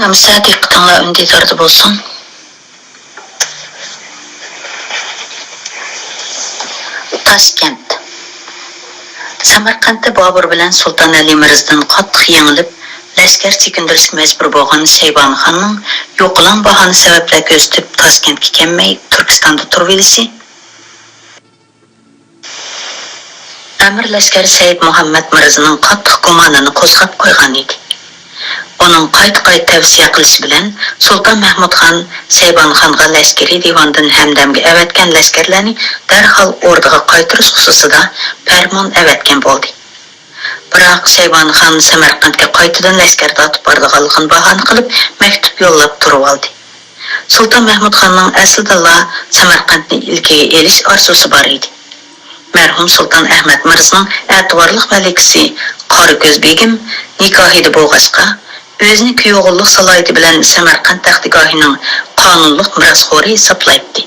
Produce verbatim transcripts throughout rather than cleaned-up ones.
ئەمىسە دىققىتىڭلار ئۈندىداردا بولسۇن. تاشكەنت. سەمەرقەنتتە بابۇر بىلەن سۇلتان ئەلى مىرزىدىن قاتتىق يېڭىلىپ، لەشكەر چېكىندۈرۈشكە مەجبۇر بولغان شەيبانى خاننىڭ يوقىلاڭ باھانە سەۋەبلەر كۆرسىتىپ، تاشكەنتكە كەلمەي، تۈركىستاندا تۇرۇۋېلىشى، ئەمىر لەشكەر سەيىد مۇھەممەد مىرزىنىڭ قاتتىق گۇمانىنى قوزغاپ قويغان ئىدى. ئۇنىڭ قايتا-قايتا تەۋسىيە قىلىشى بىلەن، سۇلتان مەھمۇد خان شەيبانى خانغا لەشكىرىي دىۋاندىن ھەمدەمگە ئەۋەتكەن لەشكەرلەرنى دەرھال ئوردىغا قايتۇرۇش خۇسۇسىدا پەرمان ئەۋەتكەن بولدى. بىراق، شەيبانى خان سەمەرقەنتكە قايتىدىن لەشكەر تارتىپ بارىدىغانلىقىنى باھانە قىلىپ، مەكتۇپ يوللاپ تۇرۇۋالدى. سۇلتان مەھمۇد خاننىڭ ئەسلىدىنلا سەمەرقەنتنى ئىلكىگە ئېلىش ئارزۇسى بار ئىدى. مەرھۇم سۇلتان ئەھمەد مىرزىنىڭ ئەتىۋارلىق مەلىكىسى قاراكۆز بېگىم نىكاھىدا بولغاچقا، ئۆزىنى كۈيئوغۇللۇق سالاھىيىتى بىلەن سەمەرقەنت تەختىگاھىنىڭ قانۇنلۇق مىراسخورى ھېسابلايتتى.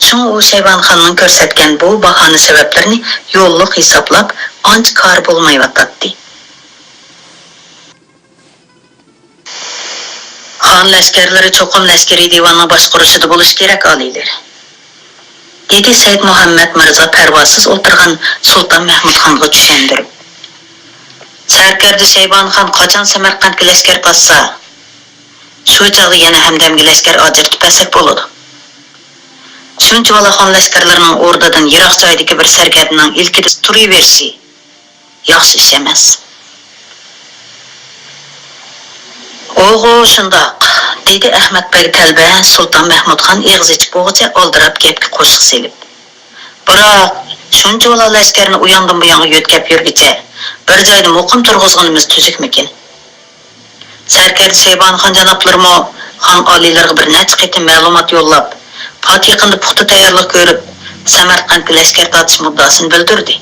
شۇڭا ئۇ شەيبانى خاننىڭ كۆرسەتكەن بۇ باھانە سەۋەبلىرىنى يوللۇق ھېسابلاپ، ئانچە كارى بولمايۋاتاتتى. خان لەشكەرلىرى چوقۇم لەشكىرىي دىۋاننىڭ باشقۇرۇشىدا بولۇشى كېرەك، ئالىيلىرى، دېدى سەيىد مۇھەممەد مىرزا پەرۋاسىز ئولتۇرغان سۇلتان مەھمۇد خانغا چۈشەندۈرۈپ. سەركەردە شەيبانى خان قاچان سەمەرقەنتكە لەشكەر تارتسا، شۇ چاغدا يەنە ھەمدەمگە لەشكەر ئاجرىتىپ بەرسەك بولىدۇ. شۇنچىۋالا خان لەشكەرلىرىنىڭ ئوردىدىن يىراق جايدىكى بىر سەركەردىنىڭ ئىلكىدە تۇرۇۋېرىشى ياخشى ئىش ئەمەس. ئوغۇ، شۇنداق، دېدى ئەخمەت بەگ تەلبە سۇلتان مەھمۇد خان ئېغىز ئېچىپ بولغۇچە ئالدىراپ گەپكە قوشۇق سېلىپ. بىراق، شۇنچىۋالا لەشكەرنى ئۇياندىن بۇيانغا يۆتكەپ يۈرگۈچە، بىر جايدا مۇقىم تۇرغۇزغىنىمىز تۈزۈكمىكىن؟ سەركەردە شەيبانى خان جانابلىرىمۇ خان ئالىيلىرىغا بىر نەچچە قېتىم مەلۇمات يوللاپ، پات يېقىندا پۇختا تەييارلىق كۆرۈپ، سەمەرقەنتكە لەشكەر تارتىش مۇددىئاسىنى بىلدۈردى.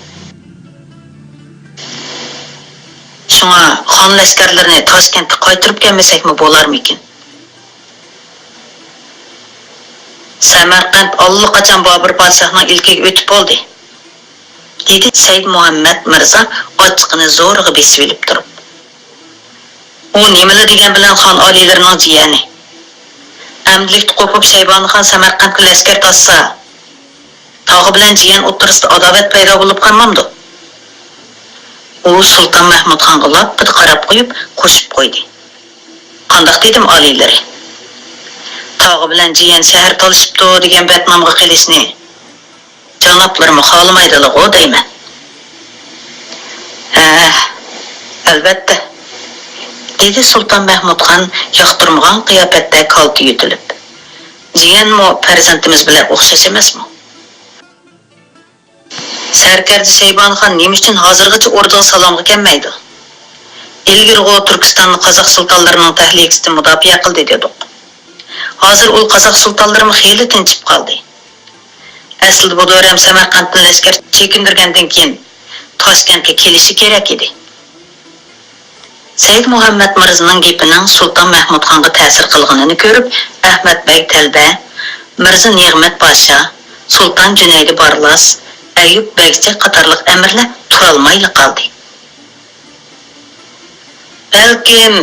شۇڭا خان لەشكەرلىرىنى تاشكەنتكە قايتۇرۇپ كەلمىسەكمۇ بولارمىكىن؟ سەمەرقەنت ئاللىقاچان بابۇر پادىشاھنىڭ ئىلكىگە ئۆتۈپ بولدى، دېدى سەيىد مۇھەممەد مىرزا ئاچچىقىنى زورىغا بېسىۋېلىپ تۇرۇپ. ئۇ نېمىلا دېگەن بىلەن خان ئالىيلىرىنىڭ جىيەنى. ئەمدىلىكتە قوپۇپ شەيبانى خان سەمەرقەنتكە لەشكەر تارتسا، تاغا بىلەن جىيەن ئوتتۇرىسىدا ئاداۋەت پەيدا بولۇپ قالمامدۇ؟ ئۇ سۇلتان مەھمۇد خانغا لاپپىدە قاراپ قويۇپ، قوشۇپ قويدى. قانداق دېدىم، ئالىيلىرى؟ تاغا بىلەن جىيەن شەھەر تالىشىپتۇ دېگەن بەتنامغا قېلىشنى جانابلىرىمۇ خالىمايدىلىغۇ دەيمەن. ھە، ئەلۋەتتە، دېدى سۇلتان مەھمۇد خان ياقتۇرمىغان قىياپەتتە كالتە يۆتىلىپ. جىيەنمۇ پەرزەنتىمىز بىلەن ئوخشاش ئەمەسمۇ؟ سەركەردە شەيبانى خان نېمە ئۈچۈن ھازىرغىچە ئوردىغا سالامغا كەلمەيدۇ؟ ئىلگىرىغۇ تۈركىستاننى قازاق سۇلتانلىرىنىڭ تەھلىكىسىدىن مۇداپىئە قىلدى دېدۇق. ھازىر ئۇ قازاق سۇلتانلىرىمۇ خېلى تىنچىپ قالدى. ئەسلىدە بۇ دورەم سەمەرقەنتتىن لەشكەر چېكىندۈرگەندىن كېيىن، تاشكەنتكە كېلىشى كېرەك ئىدى. سەيىد مۇھەممەد مىرزىنىڭ گېپىنىڭ سۇلتان مەھمۇدخانغا تەسىر قىلغىنىنى كۆرۈپ، ئەخمەت بەگ تەلبە، مىرزا نېغمەت پاشا، سۇلتان جۈنەيدى بارلاس، ئەييۇپ بەگچە قاتارلىق ئەمىرلەر تۇرالمايلا قالدى. بەلكىم،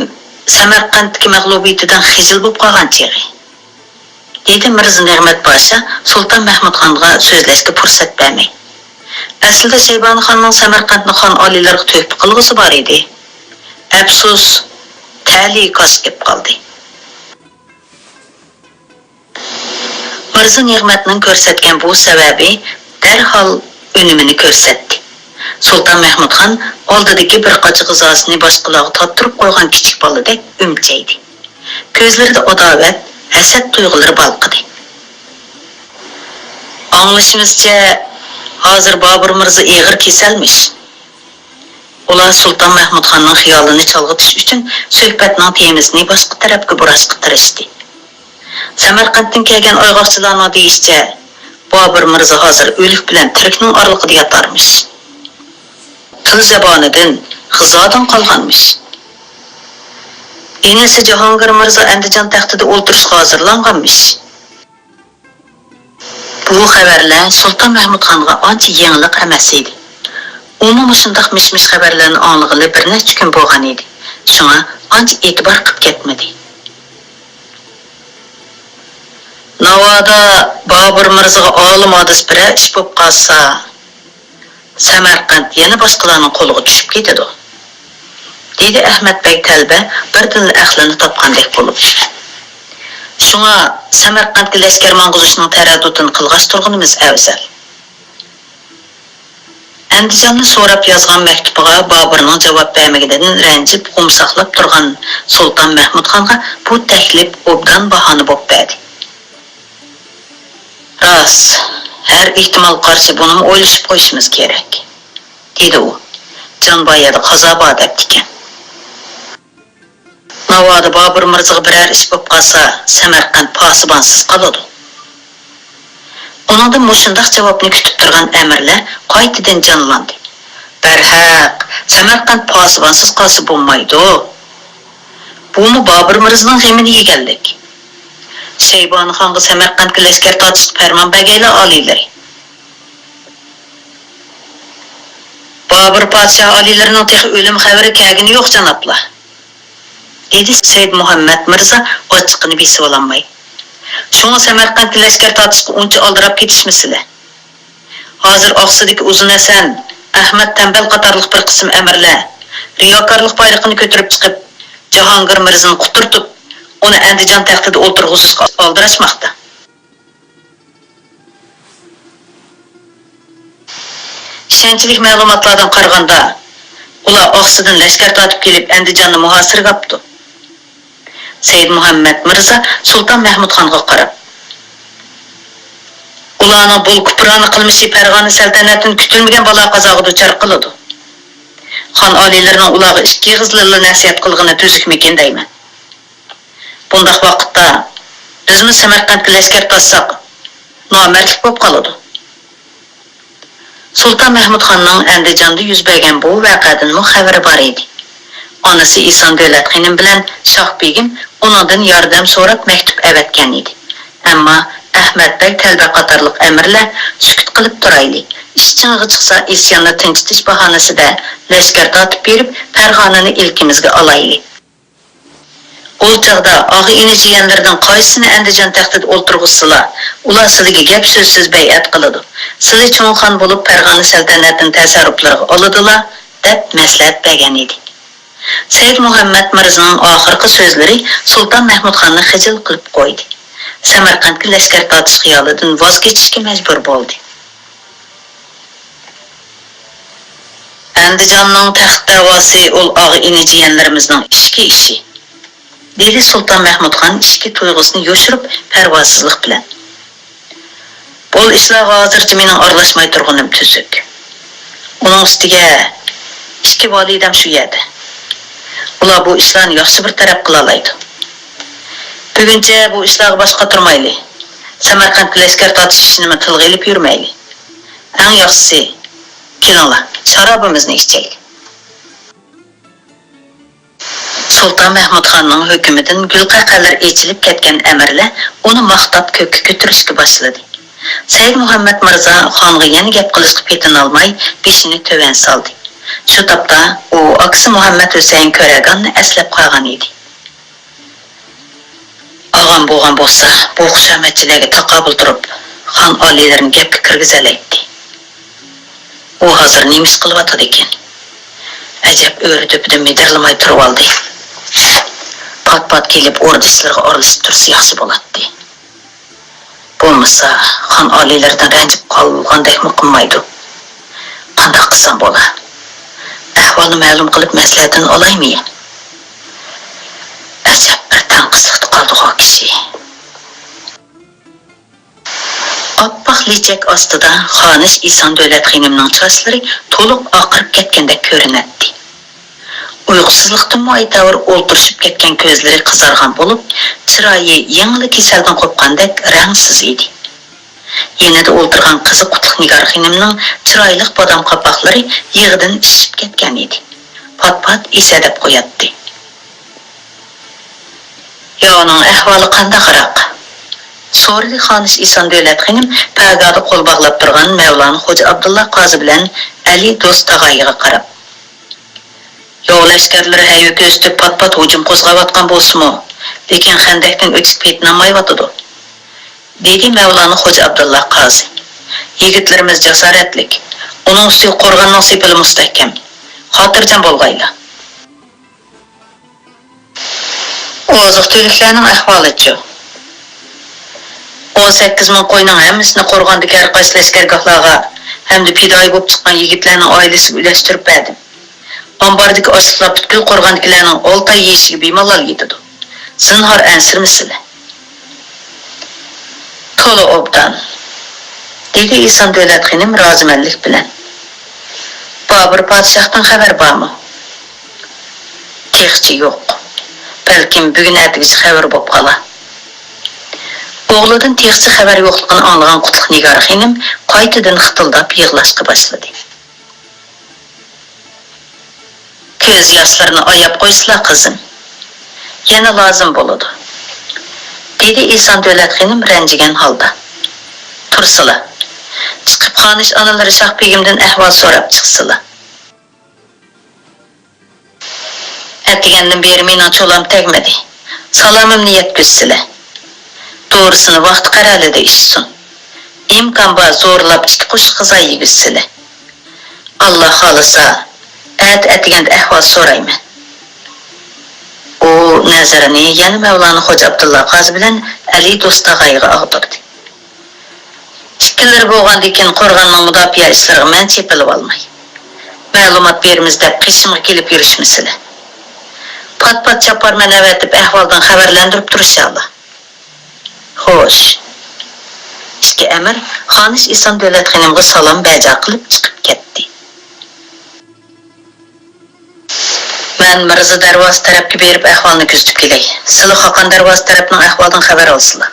سەمەرقەنتتىكى مەغلۇبىيىتىدىن خىجىل بولۇپ قالغان چېغى. دېدى مىرزا نېغمەت پاشا سۇلتان مەھمۇدخانغا سۆزلەشكە پۇرسەت بەرمەي. ئەسلىدە شەيبانى خاننىڭ سەمەرقەنتنى خان ئالىيلىرىغا تۆھپە قىلغۇسى بار ئىدى. ئەپسۇس، تەلىيى كاسا كېلىپ قالدى. مىرزا نېغمەتنىڭ كۆرسەتكەن بۇ سەۋەبى دەرھال ئۈنۈمىنى كۆرسەتتى. سۇلتان مەھمۇدخان ئالدىدىكى بىر قاچا غىزاسىنى باشقىلارغا تارتتۇرۇپ قويغان كىچىك بالىدەك ئۈمچەيدى. كۆزلىرىدە ئاداۋەت، ھەسەت تۇيغۇلىرى بالقىدى. ئاڭلىشىمىزچە، ھازىر بابۇر مىرزا ئېغىر كېسەلمىش. ئۇلار سۇلتان مەھمۇدخاننىڭ خىيالىنى چالغىتىش ئۈچۈن سۆھبەتنىڭ تېمىسىنى باشقا تەرەپكە بۇراشقا تىرىشتى. سەمەرقەنتتىن كەلگەن ئايغاقچىلارنىڭ دېيىشىچە، بابۇر مىرزا ھازىر ئۆلۈك بىلەن تىرىكنىڭ ئارىلىقىدا ياتارمىش. تىل زەبانىدىن، غىزادىن قالغانمىش. ئىنىسى جاھانگىر مىرزا ئەندىجان تەختىدە ئولتۇرۇشقا ھازىرلانغانمىش. بۇ خەۋەرلەر سۇلتان مەھمۇدخانغا ئانچە يېڭىلىق ئەمەس ئىدى. ئۇمۇ مۇشۇنداق مىش-مىش خەۋەرلەرنى ئاڭلىغىلى بىر نەچچە كۈن بولغان ئىدى. شۇڭا ئانچە ئېتىبار قىلىپ كەتمىدى. ناۋادا بابۇر مىرزىغا ئالىم ھادىس بىرەر ئىش بولۇپ قالسا، سەمەرقەنت يەنە باشقىلارنىڭ قولىغا چۈشۈپ كېتىدۇ، دېدى ئەخمەت بەگ تەلبە بىردىنلا ئەقلىنى تاپقاندەك بولۇپ. شۇڭا سەمەرقەنتكە لەشكەر ماڭغۇزۇشنىڭ تەرەددۇتىنى قىلغاچ تۇرغىنىمىز ئەۋزەل. ئەندىجاننى سوراپ يازغان مەكتۇپىغا بابۇرنىڭ جاۋاب بەرمىگىنىدىن رەنجىپ، غۇمساقلاپ تۇرغان سۇلتان مەھمۇدخانغا بۇ تەكلىپ ئوبدان باھانە بولۇپ بەردى. راست، ھەر ئېھتىمالغا قارشى بۇنىمۇ ئويلىشىپ قويۇشىمىز كېرەك، دېدى ئۇ. جان بار يەردە قازا بار دەپتىكەن. ناۋادا بابۇر مىرزىغا بىرەر ئىش بولۇپ قالسا، سەمەرقەنت پاسىبانسىز قالىدۇ. ئۇنىڭدىن مۇشۇنداق جاۋابنى كۈتۈپ تۇرغان ئەمىرلەر قايتىدىن جانلاندى. بەرھەق، سەمەرقەنت پاسىبانسىز قالسا بولمايدۇ. بۇمۇ بابۇر مىرزىنىڭ غېمىنى يېگەنلىك. شەيبانى خانغا سەمەرقەنتكە لەشكەر تارتىشقا پەرمان بەرگەيلا، ئالىيلىرى. بابۇر پادىشاھ ئالىيلىرىنىڭ تېخى ئۆلۈم خەۋىرى كەلگىنى يوق، جانابلار، دېدى سەيدمۇھەممەت مىرزا ئاچچىقىنى بېسىۋالالماي. شۇڭا سەمەرقەنتكە لەشكەر تارتىشقا ئۇنچە ئالدىراپ كېتىشمىسىلە. ھازىر ئاقسۇدىكى ئۇزۇن ھەسەن، ئەخمەت تەمبەل قاتارلىق بىر قىسىم ئەمىرلەر رىياكارلىق بايرىقىنى كۆتۈرۈپ چىقىپ، جاھانگىر مىرزىنى قۇترىتىپ، ئۇنى ئەندىجان تەختىدە ئولتۇرغۇزۇشقا ئالدىراشماقتا. ئىشەنچلىك مەلۇماتلاردىن قارىغاندا، ئۇلار ئاقسۇدىن لەشكەر تارتىپ كېلىپ، ئەندىجاننى مۇھاسىرىگە ئاپتۇ. سەيدمۇھەممەت مىرزا سۇلتان مەھمۇدخانغا قاراپ، ئۇلارنىڭ بۇ كۇپرانە قىلمىشى پەرغانە سەلتەنەتتىن كۈتۈلمىگەن بالا-قازاغا دۇچار قىلىدۇ. خان ئالىيلىرىنىڭ ئۇلارغا ئىككى ئېغىزلا نەسىھەت قىلغىنى تۈزۈكمىكىن دەيمەن. بۇنداق ۋاقىتتا بىزمۇ سەمەرقەنتكە لەشكەر تارتساق، نامەردلىك بولۇپ قالىدۇ. سۇلتان مەھمۇدخاننىڭ ئەندىجاندا يۈز بەرگەن بۇ ۋەقەدىنمۇ خەۋىرى بار ئىدى. ئانىسى ئېسان دۆلەت خېنىم بىلەن شاھ بېگىم ئۇنىڭدىن ياردەم سوراپ مەكتۇپ ئەۋەتكەن ئىدى. ئەمما ئەخمەت بەگ تەلبە قاتارلىق ئەمىرلەر سۈكۈت قىلىپ تۇرايلى، ئىش چىڭىغا چىقسا ئىسياننى تىنچىتىش باھانىسىدە لەشكەر تارتىپ بېرىپ پەرغانىنى ئىلكىمىزگە ئالايلى. ئۇ چاغدا ئاغا-ئىنى جىيەنلىرىدىن قايسىسىنى ئەندىجان تەختىدە ئولتۇرغۇزسىلا، ئۇلار سىلىگە گەپ سۆزسىز بەيئەت قىلىدۇ. سىلى چوڭ خان بولۇپ پەرغانە سەلتەنەتنى تەسەررۇپلىرىغا ئالىدىلا، دەپ مەسلىھەت بەرگەن ئىدى. سەيدمۇھەممەد مىرزىنىڭ ئاخىرقى سۆزلىرى سۇلتان مەھمۇدخاننى خىجىل قىلىپ قويدى. سەمەرقەنتكە لەشكەر تارتىش خىيالىدىن ۋاز كېچىشكە مەجبۇر بولدى. ئەندىجاننىڭ تەخت دەۋاسى ئۇل ئاغا-ئىنى جىيەنلىرىمىزنىڭ ئىچكى ئىشى، دېدى سۇلتان مەھمۇدخان ئىچكى تۇيغۇسىنى يوشۇرۇپ پەرۋاسىزلىق بىلەن. بۇ ئىشلارغا ھازىرچە مېنىڭ ئارىلاشماي تۇرغىنىم تۈزۈك. ئۇنىڭ ئۈستىگە ئىككى ۋالىدەم شۇ يەردە. ئۇلار بۇ ئىشلارنى ياخشى بىر تەرەپ قىلالايدۇ. بۈگۈنچە بۇ ئىشلارغا باش قاتۇرمايلى. سەمەرقەنتكە لەشكەر تارتىش ئىشىنىمۇ تىلغا ئېلىپ يۈرمەيلى. ئەڭ ياخشىسى، كېلىڭلار، شارابىمىزنى ئىچەيلى. سۇلتان مەھمۇدخاننىڭ ھۆكمىدىن گۈلقەقەلىرى ئېچىلىپ كەتكەن ئەمىرلەر ئۇنى ماختاپ كۆككە كۆتۈرۈشكە باشلىدى. سەيدمۇھەممەد مىرزا خانغا يەنە گەپ قىلىشقا پېتىنالماي، بېشىنى تۆۋەن سالدى. شۇ تاپتا ئۇ ئاكىسى مۇھەممەد ھۈسەيىن كۆرەگاننى ئەسلەپ قالغان ئىدى. ئاغام بولغان بولسا، بۇ خۇشامەتچىلەرگە تاقابىل تۇرۇپ، خان ئالىيلىرىنى گەپكە كىرگۈزەلەيتتى. ئۇ ھازىر نېمە ئىش قىلىۋاتىدىكىن؟ ئەجەب، ئۆرە-دۆپىدىن مىدىرلىماي تۇرۇۋالدى. پات-پات كېلىپ ئوردا ئىشلىرىغا ئارىلىشىپ تۇرسا ياخشى بولاتتى. بولمىسا، خان ئالىيلىرىدىن رەنجىپ قالغاندەكمۇ قىلمايدۇ. قانداق قىلسام بولا؟ ئەھۋالنى مەلۇم قىلىپ مەسلىھەتىنى ئالايمۇ يا؟ ئەجەب بىر تەڭقىسلىقتا قالدىغۇ كىشى. ئاپئاق لېچەك ئاستىدا خانىش ئىسان دۆلەت خېنىمنىڭ چاچلىرى تولۇق ئاقىرىپ كەتكەندەك كۆرۈنەتتى. ئۇيقۇسىزلىقتىنمۇ ئايتاۋۇر ئولتۇرۇشۇپ كەتكەن كۆزلىرى قىزارغان بولۇپ، چىرايى يېڭىلا كېسەلدىن قوپقاندەك رەڭسىز ئىدى. يېنىدا ئولتۇرغان قىزى قۇتلۇق نىگار خېنىمنىڭ چىرايلىق بادام قاپاقلىرى يىغىدىن ئىششىپ كەتكەن ئىدى. پات-پات ئېسەدەپ قوياتتى. ياۋنىڭ ئەھۋالى قانداقراق؟ سورىدى خانىش ئىسان دۆلەت خېنىم پەگادا قول باغلاپ تۇرغان مەۋلانا خوجا ئابدۇللا قازى بىلەن ئەلى دوست تاغايىغا قاراپ. ياۋ لەشكەرلىرى ھەيۋە كۆرسىتىپ پات-پات ھۇجۇم قوزغاۋاتقان بولسىمۇ، لېكىن خەندەكتىن ئۆتۈشكە پېتىنالمايۋاتىدۇ. دېدى مەۋلانا خوجا ئابدۇللا قازى. يىگىتلىرىمىز جاسارەتلىك. ئۇنىڭ ئۈستىگە قورغاننىڭ سېپىلا مۇستەھكەم. خاتىرجەم بولغايلا. ئوزۇق-تۈلۈكلەرنىڭ ئەھۋالىچۇ؟ ئون سەككىز مىڭ قوينىڭ ھەممىسىنى قورغاندىكى ھەر قايسى لەشكەرگاھلارغا ھەمدە پىدائىي بولۇپ چىققان يىگىتلەرنىڭ ئائىلىسىگە ئۈلەشتۈرۈپ بەردىم. ئامباردىكى ئاشلىقلار پۈتكۈل قورغاندىكىلەرنىڭ ئالتە ئاي يېيىشىگە بىمالال يېتىدۇ. زىنھار ئەنسىرىمىسىلە. تولا ئوبدان، دېدى ئېسان دۆلەت خېنىم رازىمەنلىك بىلەن. بابۇر پادىشاھتىن خەۋەر بارمۇ؟ تېخىچە يوق. بەلكىم بۈگۈن ئەتىگىچە خەۋىرى بوپ قالا. ئوغلىدىن تېخىچە خەۋەر يوقلۇقىنى ئاڭلىغان قۇتلۇق نىگار خېنىم قايتىدىن خىتىلداپ يىغلاشقا باشلىدى. كۆز ياشلىرىنى ئاياپ قويسىلا، قىزىم. يەنە لازىم بولىدۇ، دېدى ئېسان دۆلەت خېنىم رەنجىگەن ھالدا. تۇرسىلا. چىقىپ خانىش ئانىلىرى شاھ بېگىمدىن ئەھۋال سوراپ چىقسىلا. ئەتىگەندىن بېرى مېنىڭ چولام تەگمىدى. سالامىمنى يەتكۈزسىلە. دورىسىنى ۋاقتى قەرەلىدە ئىچسۇن. ئىمكان بار زورلاپ ئىككى قوشۇق غىزا يېگۈزسىلە. ئاللا خالىسا، ئەتە ئەتىگەندە ئەھۋال سورايمەن. ئۇ نەزىرىنى يەنە مەۋلانا خوجا ئابدۇللا قازى بىلەن ئەلى دوستاغايغا ئاغدۇردى. ئىككىلىرى بولغاندىكىن قورغاننىڭ مۇداپىئە ئىشلىرىغا مەن چېپىلىۋالماي، مەلۇمات بېرىمىز دەپ قېشىمغا كېلىپ يۈرۈشمىسىلە. پات-پات چاپارمەن ئەۋەتىپ ئەھۋالدىن خەۋەرلەندۈرۈپ تۇرۇشالا. خوش. ئىككى ئەمىر خانىش ئېسان دۆلەت خېنىمغا سالام بەجا قىلىپ چىقىپ كەتتى. مەن مىرزا دەرۋازا تەرەپكە بېرىپ ئەھۋالنى كۆزىتىپ كېلەي. سىلە خاقان دەرۋازا تەرەپنىڭ ئەھۋالىدىن خەۋەر ئالسىلا،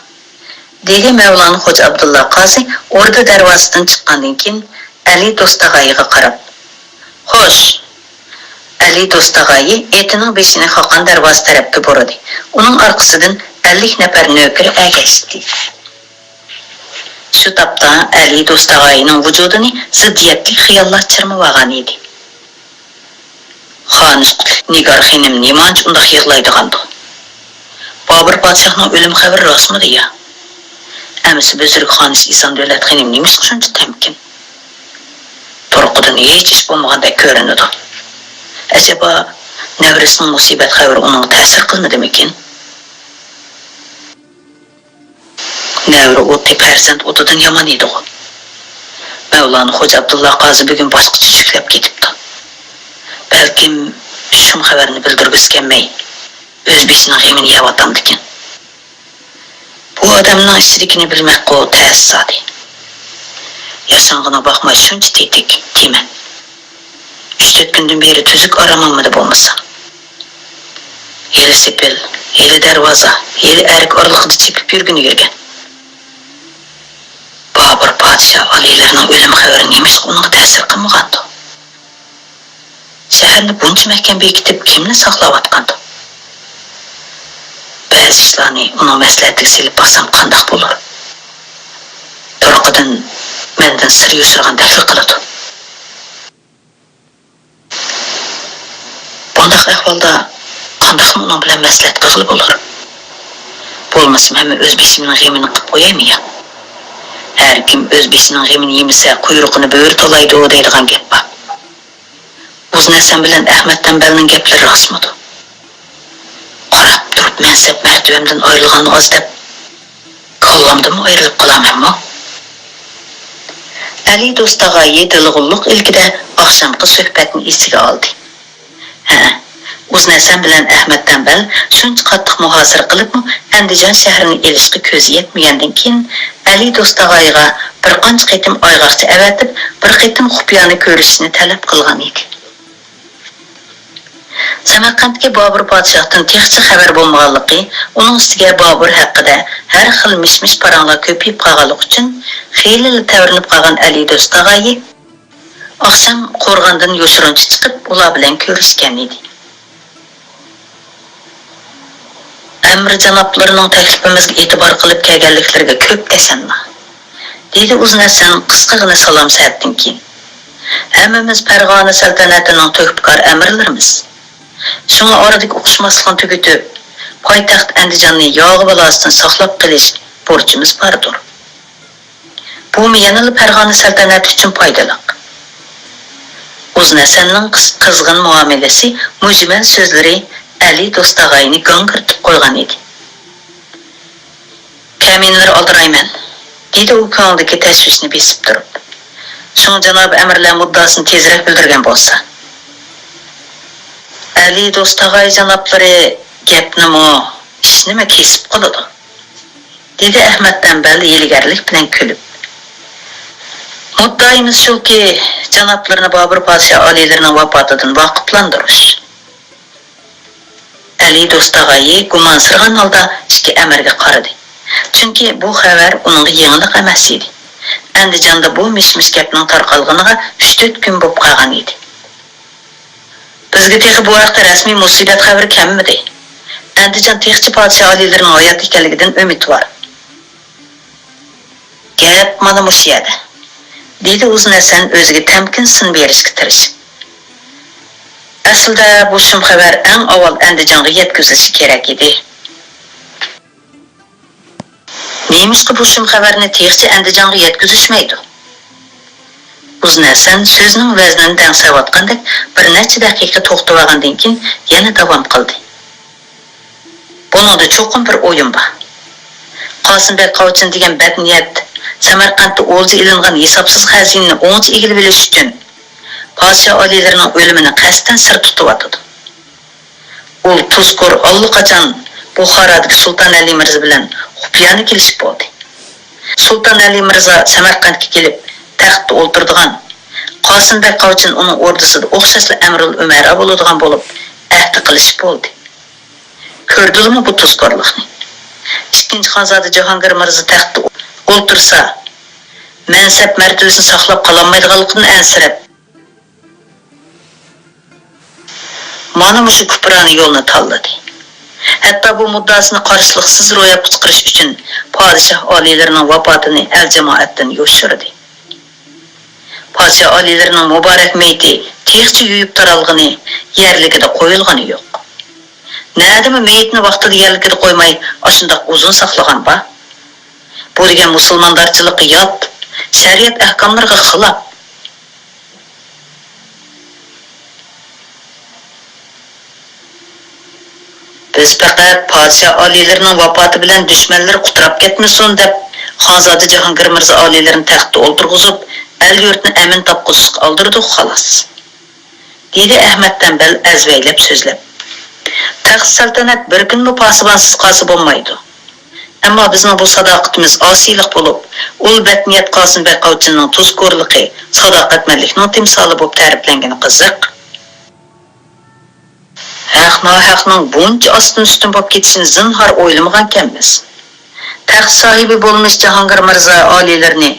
دېدى مەۋلانا خوجا ئابدۇللا قازى ئوردا دەرۋازىسىدىن چىققاندىن كېيىن ئەلى دوستاغايىغا قاراپ. خوش! ئەلى دوستاغايى ئېتىنىڭ بېشىنى خاقان دەرۋازا تەرەپكە بۇرىدى. ئۇنىڭ ئارقىسىدىن ئەللىك نەپەر نۆكىرى ئەگەشتى. شۇ تاپتا ئەلى دوستاغايىنىڭ ۋۇجۇدىنى زىددىيەتلىك خىياللار چىرمىۋالغان ئىدى. خانىش قۇتلۇق نىگار خېنىم نېمانچە ئۇنداق يىغلايدىغاندۇ؟ بابۇر پادىشاھنىڭ ئۆلۈم خەۋىرى راستمىدى يا؟ ئەمىسە بۈزرۈك خانىش ئېسان دۆلەت خېنىم نېمىشقا شۇنچە تەمكىن؟ تۇرقىدىن ھېچ ئىش بولمىغاندەك كۆرۈنىدۇ. ئەجەبا، نەۋرىسىنىڭ مۇسىبەت خەۋىرى ئۇنىڭغا تەسىر قىلمىدىمىكىن؟ نەۋرە ئوتى پەرزەنت ئوتىدىن يامان ئىدىغۇ. مەۋلانا خوجا ئابدۇللا قازى بۈگۈن باشقىچە شۈكلەپ كېتىپتۇ. بەلكىم شۇم خەۋەرنى بىلدۈرگۈسى كەلمەي، ئۆز بېشىنىڭ غېمىنى يەۋاتامدىكىن. بۇ ئادەمنىڭ ئىچىدىكىنى بىلمەكقۇ تەس زادى. ياشانغىنىغا باقماي شۇنچە تېتىك، تېمەن. ئۈچ-تۆت كۈندىن بېرى تۈزۈك ئارام ئالمىدى بولمىسا. ھېلى سېپىل، ھېلى دەرۋازا، ھېلى ئەرك ئارىلىقىدا چېپىپ يۈرگىنى يۈرگەن. بابۇر پادىشاھ ئالىيلىرىنىڭ ئۆلۈم خەۋىرى نېمىشقا ئۇنىڭغا تەسىر قىلمىغاندۇ؟ شەھەرنى بۇنچە مەھكەم بېكىتىپ كىمنى ساقلاۋاتقاندۇ؟ بەزى ئىشلارنى ئۇنىڭ مەسلىھەتىگە سېلىپ باقسام قانداق بولۇر؟ تۇرقىدىن مەندىن سىر يوشۇرغاندەكلا قىلىدۇ. بۇنداق ئەھۋالدا قانداقمۇ ئۇنىڭ بىلەن مەسلىھەت قىلغىلى بولۇر؟ بولمىسا مەنمۇ ئۆز بېشىمنىڭ غېمىنى قىپ قويايمۇ يا؟ ھەركىم ئۆز بېشىنىڭ غېمىنى يېمىسە، قۇيرۇقىنى بۆرە تولايدۇ دەيدىغان گەپ بار. ئۇزۇن ھەسەن بىلەن ئەخمەت تەمبەلنىڭ گەپلىرى راستمىدۇ؟ قاراپ تۇرۇپ مەنسەپ مەرتىۋەمدىن ئايرىلغانمۇ ئاز دەپ، كاللامدىنمۇ ئايرىلىپ قالامەنمۇ؟ ئەلى دوستاغايى دىلغۇللۇق ئىلكىدە ئاخشامقى سۆھبەتنى ئېسىگە ئالدى. ھە، ئۇزۇن ھەسەن بىلەن ئەخمەت تەمبەل شۇنچە قاتتىق مۇھاسىرە قىلىپمۇ ئەندىجان شەھىرىنى ئېلىشقا كۆزى يەتمىگەندىن كېيىن، ئەلى دوستاغايىغا بىر قانچە قېتىم ئايغاقچا ئەۋەتىپ، بىر قېتىم خۇپىيانە كۆرۈشۈشنى تەلەپ قىلغان ئىدى. سەمەرقەنتتىكى بابۇر پادىشاھتىن تېخىچە خەۋەر بولمىغانلىقى، ئۇنىڭ ئۈستىگە بابۇر ھەققىدە ھەر خىل مىش-مىش پاراڭلار كۆپىيىپ قالغانلىقى ئۈچۈن، خېلىلا تەۋرىنىپ قالغان ئەلى دوستاغايى ئاخشام قورغاندىن يوشۇرۇنچە چىقىپ، ئۇلار بىلەن كۆرۈشكەن ئىدى. ئەمىر جانابلىرىنىڭ تەكلىپىمىزگە ئېتىبار قىلىپ كەلگەنلىكلىرىگە كۆپ تەشەننا، دېدى ئۇزۇن ھەسەن قىسقىغىنە سالام سەتتىن كېيىن. ھەممىمىز پەرغانە سەلتەنىتىنىڭ تۆھپىكار ئەمىرلىرىمىز. شۇڭا ئارىدىكى ئۇقۇشماسلىقنى تۈگىتىپ، پايتەخت ئەندىجاننى ياغا بالاسىدىن ساقلاپ قېلىش بۇرچىمىز باردۇر. بۇمۇ يەنىلا پەرغانە سەلتەنەتى ئۈچۈن پايدىلىق. ئۇزۇن ھەسەننىڭ قىز-، قىزغىن مۇئامىلىسى، مۈجمەل سۆزلىرى ئەلى دوستاغاينى گاڭگىرىتىپ قويغان ئىدى. «كەمىنىلەر ئالدىرايمەن»، دېدى ئۇ كۆڭلىدىكى تەشۋىشنى بېسىپ تۇرۇپ. «شۇڭا جانابىي ئەمىرلەر مۇددىئاسىنى تېزرەك بىلدۈرگەن بولسا.» «ئەلى دوستاغاي جانابلىرى گەپنىمۇ، ئىشنىمۇ كېسىپ قىلىدۇ»، دېدى ئەخمەت تەمبەل ھىيلىگەرلىك بىلەن كۈلۈپ. «مۇددىئايىمىز شۇكى، جانابلىرىنى بابۇر پادىشاھ ئالىيلىرىنىڭ ۋاپاتىدىن ۋاقىپلاندۇرۇش.» ئەلى دوستاغايى گۇمانسىرىغان ھالدا ئىككى ئەمىرگە قارىدى. چۈنكى بۇ خەۋەر ئۇنىڭغا يېڭىلىق ئەمەس ئىدى. ئەندىجاندا بۇ مىش-مىش گەپنىڭ تارقالغىنىغا ئۈچ-تۆت كۈن بولۇپ قالغان ئىدى. «بىزگە تېخى بۇ ھەقتە رەسمىي مۇسىبەت خەۋىرى كەلمىدى. ئەندىجان تېخىچە پادىشاھ ئالىيلىرىنىڭ ھايات ئىكەنلىكىدىن ئۈمىدۋار.» «گەپ مانا مۇشۇ يەردە»، دېدى ئۇزۇن ھەسەن ئۆزىگە تەمكىن سىن بېرىشكە تىرىشىپ. «ئەسلىدە بۇ شۇم خەۋەر ئەڭ ئاۋۋال ئەندىجانغا يەتكۈزۈلۈشى كېرەك ئىدى.» «نېمىشقا بۇ شۇم خەۋەرنى تېخىچە ئەندىجانغا يەتكۈزۈشمەيدۇ؟» ئۇزۇن ھەسەن سۆزىنىڭ ۋەزنىنى دەڭسەۋاتقاندەك بىر نەچچە دەقىقە توختىۋالغاندىن كېيىن يەنە داۋام قىلدى. «بۇنىڭدا چوقۇم بىر ئويۇن بار. قاسىم بەگ قاۋچىن دېگەن بەتنىيەت سەمەرقەنتتە ئولجا ئېلىنغان ھېسابسىز خەزىنىنى ئوڭچە ئىگىلىۋېلىش ئۈچۈن پادىشاھ ئالىيلىرىنىڭ ئۆلۈمىنى قەستەن سىر تۇتۇۋاتىدۇ. ئۇ تۇزكور ئاللىقاچان بۇخارادىكى سۇلتان ئەلى مىرزا بىلەن خۇپىيانە كېلىشىپ بولدى. سۇلتان ئەلى مىرزا سەمەرقەنتكە كېلىپ تەختتە ئولتۇرىدىغان، قاسىم بەگ قاۋچىن ئۇنىڭ ئوردىسىدا ئوخشاشلا ئەمرۇل ئۈمەرا بولىدىغان بولۇپ ئەھدى قىلىشىپ بولدى. كۆردىلىمۇ بۇ تۇزكورلۇقنى؟ ئىككىنچى خانزادە جاھانگىر مىرزا تەختتە ئولتۇرسا، مەنسەپ مەرتىۋىسىنى ساقلاپ قالالمايدىغانلىقىدىن ئەنسىرەپ، مانا مۇشۇ كۇپرانە يولنى تاللىدى. ھەتتا بۇ مۇددىئاسىنى قارشىلىقسىز روياپقا چىقىرىش ئۈچۈن پادىشاھ ئالىيلىرىنىڭ ۋاپاتىنى ئەل-جامائەتتىن يوشۇردى. پادىشاھ ئالىيلىرىنىڭ مۇبارەك مېيىتى تېخىچە يۇيۇپ تارالغىنى، يەرلىكىدە قويۇلغىنى يوق. نەدىمۇ مېيىتنى ۋاقتىدا يەرلىكىدە قويماي، ئاشۇنداق ئۇزۇن ساقلىغان بار؟ بۇ دېگەن مۇسۇلماندارچىلىققا يات، شەرىئەت ئەھكاملىرىغا خىلاپ. بىز پەقەت پادىشاھ ئالىيلىرىنىڭ ۋاپاتى بىلەن دۈشمەنلىرى قۇتراپ كەتمىسۇن دەپ، خانزادە جاھانگىر مىرزا ئالىيلىرىنى تەختتە ئولتۇرغۇزۇپ، ئەل-يۇرتنى ئەمىن تاپقۇزۇشقا ئالدۇردۇق، خالاس. دېدى ئەخمەت تەمبەل ئەزۋەيلەپ سۆزلەپ. تەخت سەلتەنەت بىر كۈنمۇ پاسىبانسىز قالسا بولمايدۇ. ئەمما بىزنىڭ بۇ ساداقىتىمىز ئاسىيلىق بولۇپ، ئۇل بەتنىيەت قاسىم بەگ قاۋچىننىڭ تۇزكورلۇقى، ساداقەتمەنلىكنىڭ تىمسالى بولۇپ تەرىپلەنگىنى قىزىق. ھەق-ناھەقنىڭ بۇنچە ئاستىن-ئۈستۈن بولۇپ كېتىشىنى زىنھار ئويلىمىغانكەنمىز. تەخت ساھىبى بولمىش جاھانگىر مىرزا ئالىيلىرىنى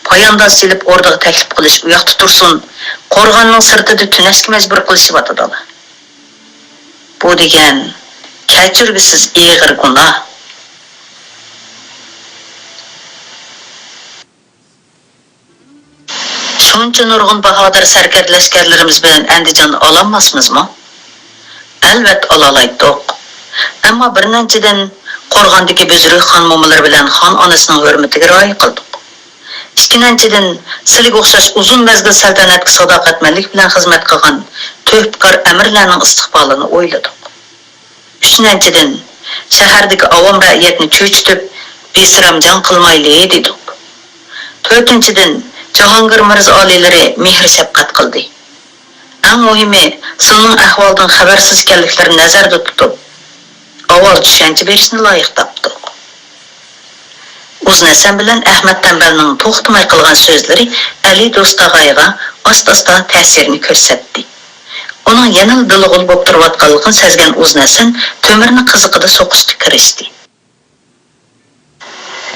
پايانداز سېلىپ ئوردىغا تەكلىپ قىلىش ئۇياقتا تۇرسۇن، قورغاننىڭ سىرتىدا تۈنەشكە مەجبۇر قىلىشىۋاتىدۇ. بۇ دېگەن كەچۈرگۈسىز ئېغىر گۇناھ. شۇنچە نۇرغۇن باھادىر سەركەردە لەشكەرلىرىمىز بىلەن ئەندىجاننى ئالالماسمىزمۇ؟ ئەلۋەتتە ئالالايتتۇق. ئەمما بىرىنچىدىن، قورغاندىكى بۈزرۈك خان مومىلىرى بىلەن خان ئانىسىنىڭ ھۆرمىتىگە رىئايە قىلدۇق. ئىككىنچىدىن، سىلىگە ئوخشاش ئۇزۇن مەزگىل سەلتەنەتكە ساداقەتمەنلىك بىلەن خىزمەت قىلغان تۆھپىكار ئەمىرلەرنىڭ ئىستىقبالىنى ئويلىدۇق. ئۈچىنچىدىن، شەھەردىكى ئاۋام رەئىيەتنى چۆچۈتۈپ، بېسىرام جەڭ قىلمايلى دېدۇق. تۆتىنچىدىن، جاھانگىر مىرزا ئالىيلىرى مېھىر-شەپقەت قىلدى. ئەڭ مۇھىمى، سىلىنىڭ ئەھۋالدىن خەۋەرسىز ئىكەنلىكلىرىنى نەزەردە تۇتۇپ، ئاۋۋال چۈشەنچە بېرىشنى لايىق تاپتۇق. ئۇزۇن ھەسەن بىلەن ئەخمەت تەمبەلنىڭ توختىماي قىلغان سۆزلىرى ئەلى دوستاغايغا ئاستا-ئاستا تەسىرىنى كۆرسەتتى. ئۇنىڭ يەنىلا دىلى غۇل بولۇپ تۇرۇۋاتقانلىقىنى سەزگەن ئۇزۇن ھەسەن تۆمۈرنى قىزىقىدا سوقۇشقا كىرىشتى.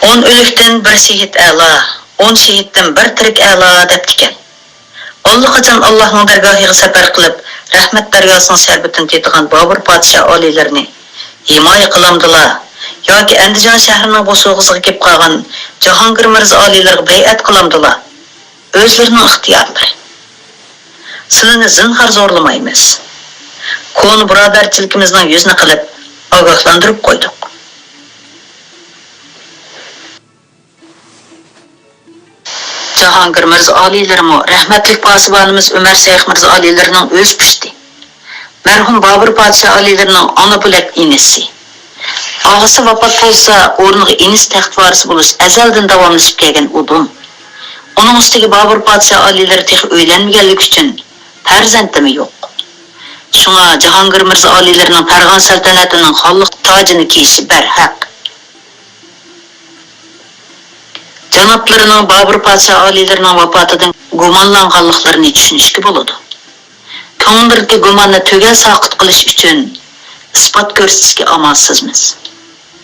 «ئون ئۆلۈكتىن بىر شېھىت ئەلا، ئون شېھىتتىن بىر تىرىك ئەلا» دەپتىكەن. ئاللىقاچان ئاللاھنىڭ دەرگاھىغا سەپەر قىلىپ، رەھمەت دەرياسىنىڭ شەربىتىنى تېتىغان بابۇر پادىشاھ ئالىيلىرىنى ھىمايە قىلامدىلا ياكى ئەندىجان شەھىرىنىڭ بوسۇغىسىغا كېلىپ قالغان جاھانگىر مىرزا ئالىيلىرىغا بەيئەت قىلامدىلا، ئۆزلىرىنىڭ ئىختىيارلىرى. سىلىنى زىنھار زورلىمايمىز. كونا بۇرادەرچىلىكىمىزنىڭ يۈزىنى قىلىپ، ئاگاھلاندۇرۇپ قويدۇق. جاھانگىر مىرزا ئالىيلىرىمۇ رەھمەتلىك پاسىبانىمىز ئۆمەر شەيخ مىرزا ئالىيلىرىنىڭ ئۆز پۇشتى. مەرھۇم بابۇر پادىشاھ ئالىيلىرىنىڭ ئانا بۆلەك ئىنىسى. ئاغىسى ۋاپات بولسا، ئورنىغا ئىنىسى تەخت ۋارىسى بولۇش ئەزەلدىن داۋاملىشىپ كەلگەن ئۇدۇم. ئۇنىڭ ئۈستىگە بابۇر پادىشاھ ئالىيلىرى تېخى ئۆيلەنمىگەنلىكى ئۈچۈن پەرزەنتىمۇ يوق. شۇڭا جاھانگىر مىرزا ئالىيلىرىنىڭ پەرغان سەلتەنىتىنىڭ خانلىق تاجىنى كىيىشى بەرھەق. جانابلىرىنىڭ بابۇر پادىشاھ ئالىيلىرىنىڭ ۋاپاتىدىن گۇمانلانغانلىقلىرىنى چۈشىنىشكە بولىدۇ. كۆڭۈللىرىدىكى گۇماننى تۈگەل ساقىت قىلىش ئۈچۈن ئىسپات كۆرسىتىشكە ئامالسىزمىز.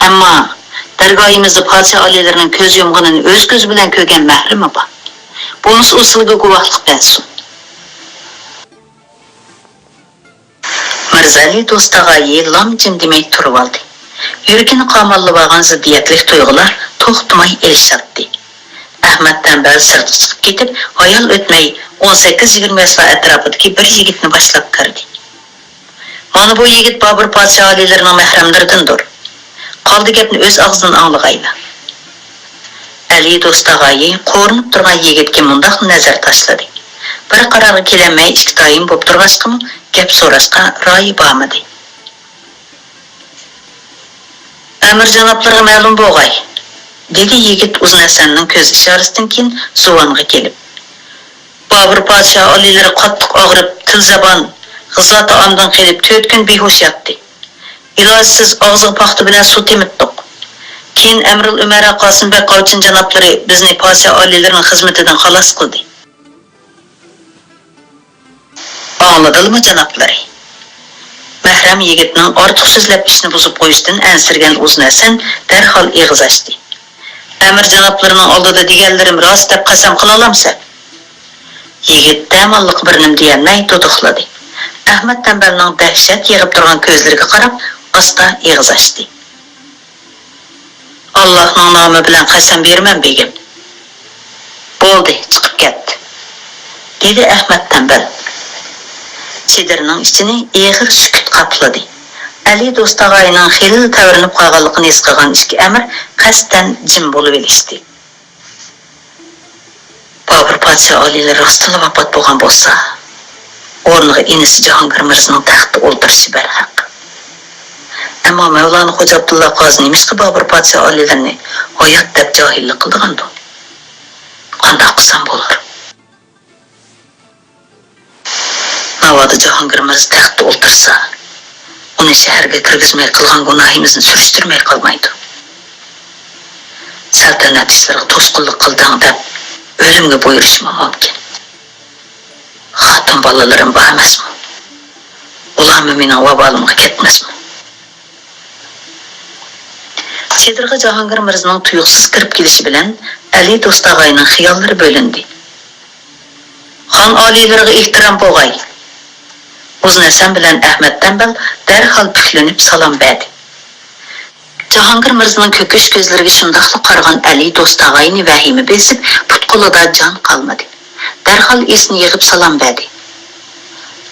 ئەمما دەرگاھىمىزدا پادىشاھ ئالىيلىرىنىڭ كۆز يۇمغىنىنى ئۆز كۆزى بىلەن كۆرگەن مەھرىمى بار. بولمىسا ئۇ سىلىگە گۇۋاھلىق بەرسۇن. مىرزالى دوستاغايى لام جىم دېمەي تۇرۇۋالدى. يۈرىكىنى قاماللىۋالغان زىددىيەتلىك تۇيغۇلار توختىماي ئېلىشاتتى. ئەخمەت تەمبەل سىرتقا چىقىپ كېتىپ، ھايال ئۆتمەي ئون سەككىز يىگىرمە ياشلار ئەتراپىدىكى بىر يىگىتنى باشلاپ كىردى. مانا بۇ يىگىت بابۇر پادىشاھ ئالىيلىرىنىڭ مەھرەملىرىدىندۇر. قالدى گەپنى ئۆز ئاغزىدىن ئاڭلىغايلا. ئەلى دوستاغايى قورۇنۇپ تۇرغان يىگىتكە مۇنداقلا نەزەر تاشلىدى. بىر قارارغا كېلەلمەي ئىككى تايىن بوپ تۇرغاچقىمۇ گەپ سوراشقا رايى بارمىدى. ئەمىر جانابلىرىغا مەلۇم بوغاي، دېدى يىگىت ئۇزۇن ھەسەننىڭ كۆز ئىشارىسىدىن كېيىن زۇۋانغا كېلىپ. بابۇر پادىشاھ ئالىيلىرى قاتتىق ئاغرىپ، تىل زامان، غىزا تائامدىن قېلىپ تۆت كۈن بىھوش ياتتى. ئىلاجسىز ئاغزىغا پاختا بىلەن سۇ تېمىتتۇق. كېيىن ئەمىرۇل ئۈمەرا قاسىم بەگ قاۋچىن جانابلىرى بىزنى پادىشاھ ئالىيلىرىنىڭ خىزمىتىدىن خالاس قىلدى. ئاڭلىدىلىمۇ جانابلىرى؟ مەھرەم يىگىتنىڭ ئارتۇق سۆزلەپ ئىشنى بۇزۇپ قويۇشىدىن ئەنسىرىگەن ئۇزۇن ھەسەن دەرھال ئېغىز ئاچتى. ئەمىر جانابلىرىنىڭ ئالدىدا دېگەنلىرىم راست دەپ قەسەم قىلالامسەن؟ يىگىت دەماللىق بىر نېمە دېيەلمەي دۇدۇقلىدى. ئەخمەت تەمبەلنىڭ دەھشەت يېغىپ تۇرغان كۆزلىرىگە قاراپ ئاستا ئېغىز ئاچتى. ئاللاھنىڭ نامى بىلەن قەسەم بېرىمەن بېگىم. بولدى، چىقىپ كەت، دېدى ئەخمەت تەمبەل. چېدىرنىڭ ئىچىنى ئېغىر سۈكۈت قاپلىدى. ئەلى دوستاغاينىڭ خېلىلا تەۋرىنىپ قالغانلىقىنى ھېس قىلغان ئىككى ئەمىر قەستەن جىم بولۇۋېلىشتى. بابۇر پادىشاھ ئالىيلىرى راستتىنلا ۋاپات بولغان بولسا، ئورنىغا ئىنىسى جاھانگىر مىرزىنىڭ تەختتە ئولتۇرۇشى بەرھەق. ئەمما مەۋلانا خوجا ئابدۇللا قازى نېمىشقا بابۇر پادىشاھ ئالىيلىرىنى ھايات دەپ جاھىللىق قىلىدىغاندۇ؟ قانداق قىلسام بولۇر؟ ناۋادا جاھانگىر مىرزا تەختتە ئولتۇرسا، ئۇنى شەھەرگە كىرگۈزمەي قىلغان گۇناھىمىزنى سۈرۈشتۈرمەي قالمايدۇ. سەلتەنەت ئىشلىرىغا توسقۇنلۇق قىلدىڭ دەپ، ئۆلۈمگە بۇيرۇشىمۇ مۇمكىن. خاتۇن بالىلىرىم بار ئەمەسمۇ؟ ئۇلارمۇ مېنىڭ ۋابالىمغا كەتمەسمۇ؟ چېدىرغا جاھانگىر مىرزىنىڭ تۇيۇقسىز كىرىپ كېلىشى بىلەن ئەلى دوستاغاينىڭ خىياللىرى بۆلۈندى. خان ئالىيلىرىغا ئېھتىرام بوغاي! ئۇزۇن ھەسەن بىلەن ئەخمەت تەمبەل دەرھال پۈكلىنىپ سالام بەردى. جاھانگىر مىرزىنىڭ كۆكۈش كۆزلىرىگە شۇنداقلا قارىغان ئەلى دوستاغاينى ۋەھىمە بېسىپ، پۇت-قولىدا جان قالمىدى. دەرھال ئېسىنى يىغىپ سالام بەردى.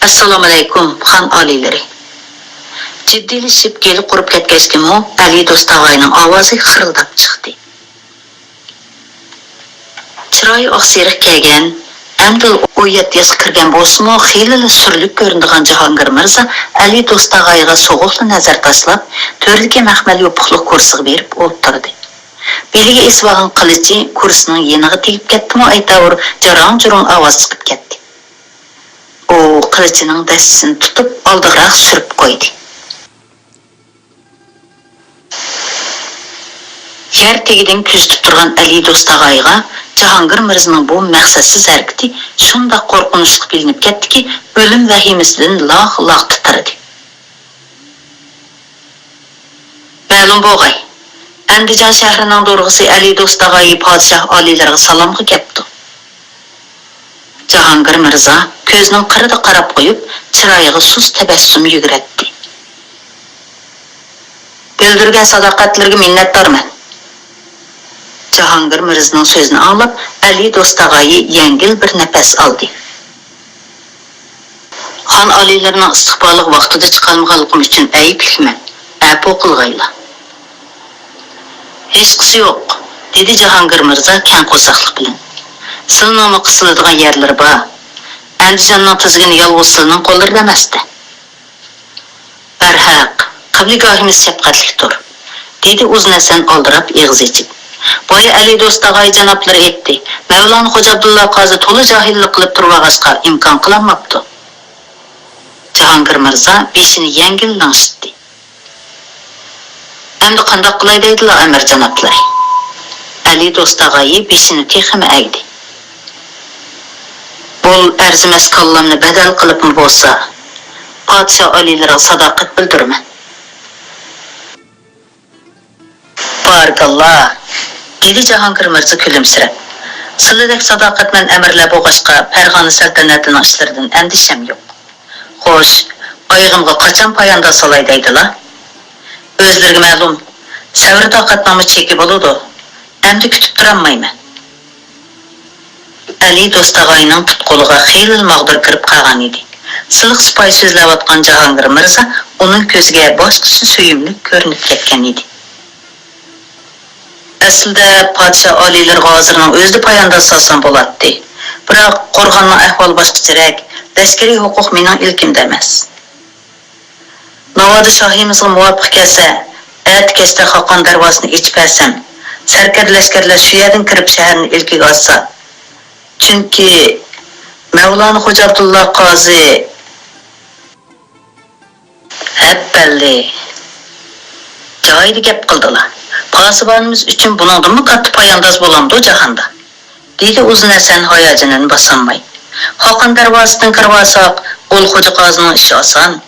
ئەسسالامۇئەلەيكۇم، خان ئالىيلىرى! جىددىيلىشىپ گېلى قۇرۇپ كەتكەچكىمۇ ئەلى دوستاغاينىڭ ئاۋازى خىرىلداپ چىقتى. چىرايى ئاقسېرىق كەلگەن، ئەمدىلا ئون يەتتە ياشقا كىرگەن بولسىمۇ، خېلىلا سۈرلۈك كۆرۈنىدىغان جاھانگىر مىرزا ئەلى دوستاغايغا سوغۇقلا نەزەر تاشلاپ، تۆردىكى مەخمەل يوپۇقلۇق كۇرسىغا بېرىپ ئولتۇردى. بېلىگە ئېسىۋالغان قىلىچى كۇرسىنىڭ يېنىغا تېگىپ كەتتىمۇ، ئەيتاۋۇر جاراڭ-جۇرۇڭ ئاۋاز چىقىپ كەتتى. ئۇ قىلىچىنىڭ دەستىسىنى تۇتۇپ، ئالدىغىراق سۈرۈپ قويدى. يەر تېگىدىن كۆزىتىپ تۇرغان ئەلى دوستاغايغا جاھانگىر مىرزىنىڭ بۇ مەقسەتسىز ھەرىكىتى شۇنداق قورقۇنچلۇق بىلىنىپ كەتتىكى، ئۆلۈم ۋەھىمىسىدىن لاغ-لاغ تىترىدى. مەلۇم بولغاي، ئەندىجان شەھىرىنىڭ دورىغىسى ئەلى دوستاغايى پادىشاھ ئالىيلىرىغا سالامغا كەپتۇ. جاھانگىر مىرزا كۆزىنىڭ قىرىدا قاراپ قويۇپ، چىرايىغا سۇس تەبەسسۇم يۈگۈرەتتى. بىلدۈرگەن ساداقەتلىرىگە مىننەتدارمەن. جاھانگىر مىرزىنىڭ سۆزىنى ئاڭلاپ، ئەلى دوستاغايى يەڭگىل بىر نەپەس ئالدى. خان ئالىيلىرىنىڭ ئىستىقبالىغا ۋاقتىدا چىقالمىغانلىقىم ئۈچۈن ئەيىبلىكمەن. ئەپۇ قىلغايلا. ھېچقىسى يوق، دېدى جاھانگىر مىرزا كەڭ قورساقلىق بىلەن. سىلىنىڭمۇ قىسىلىدىغان يەرلىرى بار. ئەندىجاننىڭ تىزگىنى يالغۇز سىلىنىڭ قوللىرىدا ئەمەستە. بەرھەق، قىبلىگاھىمىز شەپقەتلىكتۇر، دېدى ئۇزۇن ھەسەن ئالدىراپ ئېغىز ئېچىپ. بايا ئەلى دوست تاغايى جانابلىرى ئېيتتى، مەۋلانا خوجا ئابدۇللا قازى تولا جاھىللىق قىلىپ تۇرۇۋالغاچقا ئىمكان قىلالماپتۇ. جاھانگىر مىرزا بېشىنى يەڭگىل لىڭشىتتى. ئەمدى قانداق قىلاي دەيدىلا ئەمىر جانابلىرى؟ ئەلى دوست تاغايى بېشىنى تېخىمۇ ئەگدى. بول، ئەرزىمەس كاللامنى بەدەل قىلىپمۇ بولسا، پادىشاھ ئالىيلىرىغا ساداقەت بىلدۈرىمەن. بارىكاللا، دېدى جاھانگىر مىرزا كۈلۈمسىرەپ. سىلىدەك ساداقەتمەن ئەمىرلەر بولغاچقا، پەرغانە سەلتەنىتىنىڭ ئىشلىرىدىن ئەندىشەم يوق. خوش، ئايىغىمغا قاچان پايانداز سالاي دەيدىلا؟ ئۆزلىرىگە مەلۇم، سەۋر-تاقەتنىڭمۇ چېكى بولىدۇ. ئەمدى كۈتۈپ تۇرالمايمەن. ئەلى دوست تاغاينىڭ پۇت-قولىغا خېلىلا ماغدۇر كىرىپ قالغان ئىدى. سىلىق-سىپايى سۆزلەۋاتقان جاھانگىر مىرزا ئۇنىڭ كۆزىگە باشقىچە سۆيۈملۈك كۆرۈنۈپ كەتكەن ئىدى. ئەسلىدە پادىشاھ ئالىيلىرىغا ھازىرنىڭ ئۆزىدە پايانداز سالسام بولاتتى. بىراق، قورغاننىڭ ئەھۋالى باشقىچىرەك، لەشكىرىي ھوقۇق مېنىڭ ئىلكىمدە ئەمەس. ناۋادا شاھىمىزغا مۇۋاپىق كەلسە، ئەتە كەچتە خاقان دەرۋازىسىنى ئېچىپ بەرسەم، سەركەردە لەشكەرلەر شۇ يەردىن كىرىپ شەھەرنى ئىلكىگە ئالسا. چۈنكى مەۋلانا خوجا ئابدۇللا قازى. ھەپپەللى، جايىدا گەپ قىلدىلا. پاسىبانىمىز ئۈچۈن بۇنىڭدىنمۇ كاتتا پايانداز بولامدۇ جاھاندا؟ دېدى ئۇزۇن ھەسەن ھاياجىنىنى باسالماي. خاقان دەرۋازىسىدىن كىرىۋالساق، ئۇل خوجا قازىنىڭ ئىشى ئاسان.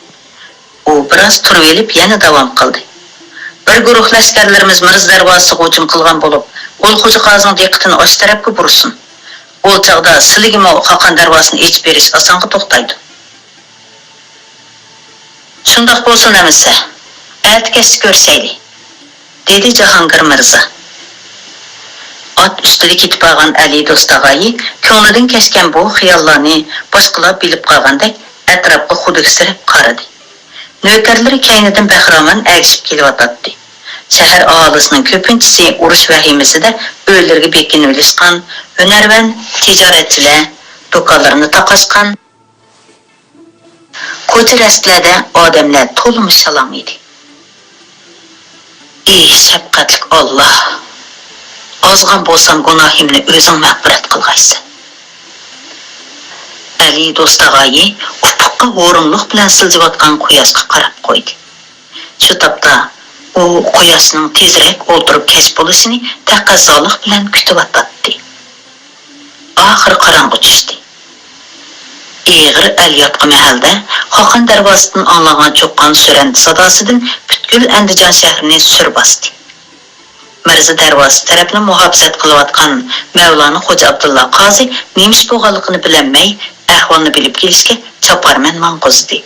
ئۇ بىراز تۇرۇۋېلىپ يەنە داۋام قىلدى. بىر گۇرۇھ لەشكەرلىرىمىز مىرزا دەرۋازىسىغا ھۇجۇم قىلغان بولۇپ، ئۇل خوجا قازىنىڭ دىققىتىنى ئاشۇ تەرەپكە بۇرسۇن. ئۇ چاغدا سىلىگىمۇ خاقان دەرۋازىسىنى ئېچىپ بېرىش ئاسانغا توختايدۇ. شۇنداق بولسۇن ئەمىسە، ئەتە كەچتە كۆرۈشەيلى، دېدى جاھانگىر مىرزا. ئات ئۈستىدە كېتىپ بارغان ئەلى دوست تاغايى كۆڭلىدىن كەچكەن بۇ خىياللارنى باشقىلار بىلىپ قالغاندەك ئەتراپقا خۇدۈكسىرەپ قارىدى. نۆكەرلىرى كەينىدىن بەخىرامان ئەگىشىپ كېلىۋاتاتتى. شەھەر ئاھالىسىنىڭ كۆپىنچىسى ئۇرۇش ۋەھىمىسىدە ئۆيلىرىگە بېكىنىۋېلىشقان، ھۈنەرۋەن، تىجارەتچىلەر دۇكانلىرىنى تاقاشقان. كوچا-رەستىلەردە ئادەملەر تولىمۇ شالاڭ ئىدى. ئى شەپقەتلىك ئاللا! ئازغان بولسام گۇناھىمنى ئۆزۈڭ مەغپىرەت قىلغايسەن. ئەلى دوست تاغايى ئۇپۇققا ھورۇنلۇق بىلەن سىلجىۋاتقان قۇياشقا قاراپ قويدى. شۇ تاپتا ئۇ قۇياشنىڭ تېزرەك ئولتۇرۇپ كەچ بولۇشىنى تەقەززالىق بىلەن كۈتۈۋاتاتتى. ئاخىرى قاراڭغۇ چۈشتى. ئېغىر ئەل ياتقۇ مەھەلدە خاقان دەرۋازىسىدىن ئاڭلانغان چوققان سۈرەندە ساداسىدىن پۈتكۈل ئەندىجان شەھىرىنى سۈر باستى. مىرزا دەرۋازىسى تەرەپنى مۇھاپىزەت قىلىۋاتقان مەۋلانا خوجا ئابدۇللا قازى نېمە ئىش بولغانلىقىنى بىلەلمەي، ئەھۋالنى بىلىپ كېلىشكە چاپارمەن ماڭغۇزدى.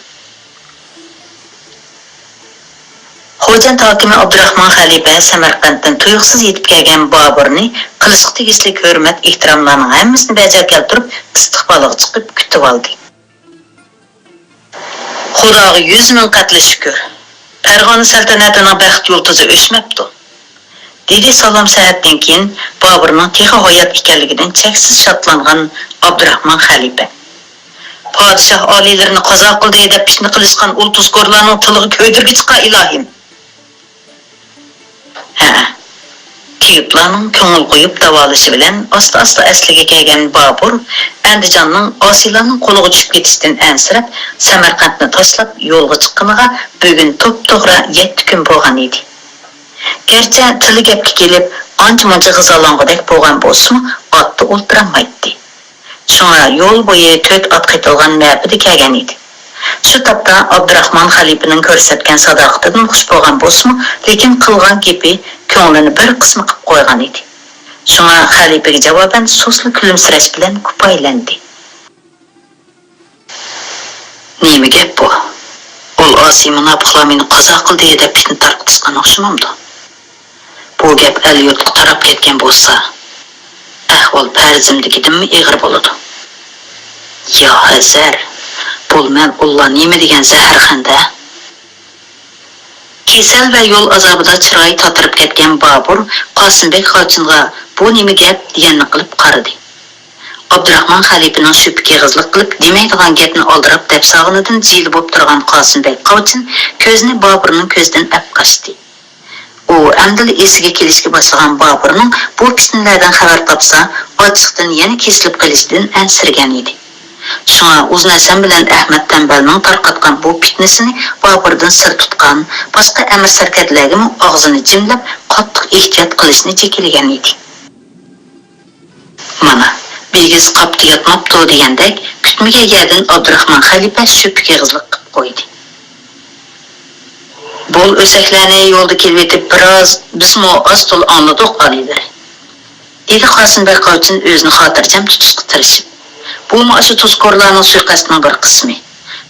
خوجەنت ھاكىمى ئابدۇراخمان خەلىپە سەمەرقەنتتىن تۇيۇقسىز يېتىپ كەلگەن بابۇرنى قىلىشقا تېگىشلىك ھۆرمەت-ئېھتىراملارنىڭ ھەممىسىنى بەجەپ كەلتۈرۈپ، ئىستىقبالىغا چىقىپ كۈتۈۋالدى. خۇداغا يۈز مىڭ قەتلى شۈكۈر، پەرغانە سەلتەنىتىنىڭ بەخت يۇلتۇزى ئۆچمەپتۇ، دېدى سالام سەھەتتىن كېيىن بابۇرنىڭ تېخى ھايات ئىكەنلىكىدىن چەكسىز شادلانغان ئابدۇراخمان خەلىپە. پادىشاھ ئالىيلىرىنى قازا قىلدى دەپ پىتنە قىلىشقان ئۇل تۇزكورلارنىڭ تىلىغا كۆيدۈرگۈچىقا ئىلاھىم! ھە. تېۋىپلارنىڭ كۆڭۈل قويۇپ داۋالىشى بىلەن ئاستا-ئاستا ئەسلىگە كەلگەن بابۇر ئەندىجاننىڭ ئاسىيلارنىڭ قولىغا چۈشۈپ كېتىشىدىن ئەنسىرەپ، سەمەرقەنتنى تاشلاپ يولغا چىققىنىغا بۈگۈن توپتوغرا يەتتە كۈن بولغان ئىدى. گەرچە تىلى گەپكە كېلىپ، ئانچە-مۇنچە غىزالاڭغۇدەك بولغان بولسىمۇ، ئاتتا ئولتۇرالمايتتى. شۇڭا يول بويى تۆت ئات قېتىلغان مەپىدە كەلگەن ئىدى. شۇ تاپتا ئابدۇراخمان خەلىپىنىڭ كۆرسەتكەن ساداقىتىدىن خۇش بولغان بولسىمۇ، لېكىن قىلغان گېپى كۆڭلىنى بىر قىسما قىپ قويغان ئىدى. شۇڭا خەلىپىگە جاۋابەن سۇسلا كۈلۈمسىرەش بىلەن كۇپايىلەندى. نېمە گەپ بۇ؟ ئۇل ئاسىي مۇناپىقلار مېنى قازا قىلدى دەپ پىتنە تارقىتىشقان ئوخشىمامدۇ؟ بۇ گەپ ئەل-يۇرتقا تاراپ كەتكەن بولسا، ئەھۋال پەرىزىمدىكىدىنمۇ ئېغىر بولىدۇ. يا ھەزەر، بۇ مەلئۇنلار نېمە دېگەن زەھەرخەندە؟ كېسەل ۋە يول ئازابىدا چىرايى تاتىرىپ كەتكەن بابۇر قاسىمبېك خاچىنغا بۇ نېمە گەپ دېگەننى قىلىپ قارىدى. ئابدۇراخمان خەلىپىنىڭ شۈپە كېغىزلىق قىلىپ دېمەيدىغان گەپنى ئالدىراپ دەپ سالغىنىدىن جىيلىۋاپ تۇرغان قاسىمبەك قاۋچىن كۆزىنى بابۇرنىڭ كۆزىدىن ئەپ قاچتى. ئۇ ئەمدىلا ئېسىگە كېلىشكە باشلىغان بابۇرنىڭ بۇ پىتنىلەردىن خەۋەر تاپسا، ئاچلىقتىن يەنە كېسىلىپ قېلىشىدىن ئەنسىرىگەن ئىدى. شۇڭا ئۇزۇن ھەسەن بىلەن ئەخمەت تەمبەلنىڭ تارقاتقان بۇ پىتنىسىنى بابۇردىن سىر تۇتقان باشقا ئەمىر سەركەردىلەرگىمۇ ئاغزىنى جىملاپ، قاتتىق ئېھتىيات قىلىشنى جېكىلىگەن ئىدى. مانا، بىگىز قاپتا ياتماپتۇ دېگەندەك، كۈتمىگەن يەردىن ئابدۇراخمان خەلىپە شۈپە كېغىزلىق قىپ قويدى. بول، ئۆسەكلەرنى يولدا كېلىۋېتىپ بىراز، بىزمۇ ئاز-تولا ئاڭلىدۇق، ئالىيلىرى، دېدى قاسىمبەگ قاۋچىن ئۆزىنى خاتىرجەم تۇتۇشقا تىرىشىپ. بۇمۇ ئاشۇ تۇزكورلارنىڭ سۇيىقەستىنىڭ بىر قىسمى.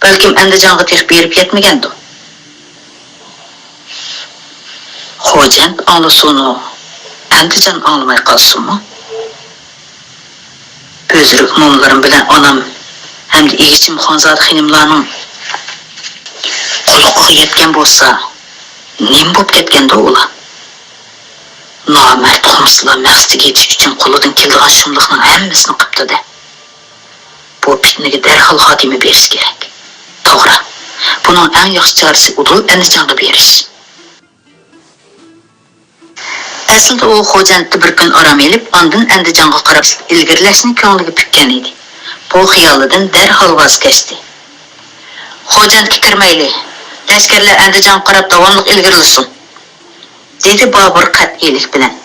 بەلكىم ئەندىجانغا تېخى بېرىپ يەتمىگەندۇ؟ خوجەنت ئاڭلىسۇنۇ، ئەندىجان ئاڭلىماي قالسۇنمۇ؟ بۈزرۈك مومىلىرىم بىلەن ئانام ھەمدە ئىگىچىم خانزادە خېنىملارنىڭ قۇلىقىغا يەتكەن بولسا، نېمە بولۇپ كەتكەندۇ ئۇلار؟ نامەرد خۇمسىلار مەقسىتىگە يېتىش ئۈچۈن قولىدىن كېلىدىغان شۇملۇقنىڭ ھەممىسىنى قىپتۇ-دە. بۇ پىتنىگە دەرھال خاتىمە بېرىش كېرەك. توغرا، بۇنىڭ ئەڭ ياخشى چارىسى ئۇدۇل ئەندىجانغا بېرىش. ئەسلىدە ئۇ خوجەنتتە بىر كۈن ئارام ئېلىپ، ئاندىن ئەندىجانغا قاراپ ئىلگىرىلەشنى كۆڭلىگە پۈككەن ئىدى. بۇ خىيالىدىن دەرھال ۋاز كەچتى. خوجەنتكە كىرمەيلى، لەشكەرلەر ئەندىجانغا قاراپ داۋاملىق ئىلگىرىلىسۇن، دېدى بابۇر قەتئىيلىك بىلەن.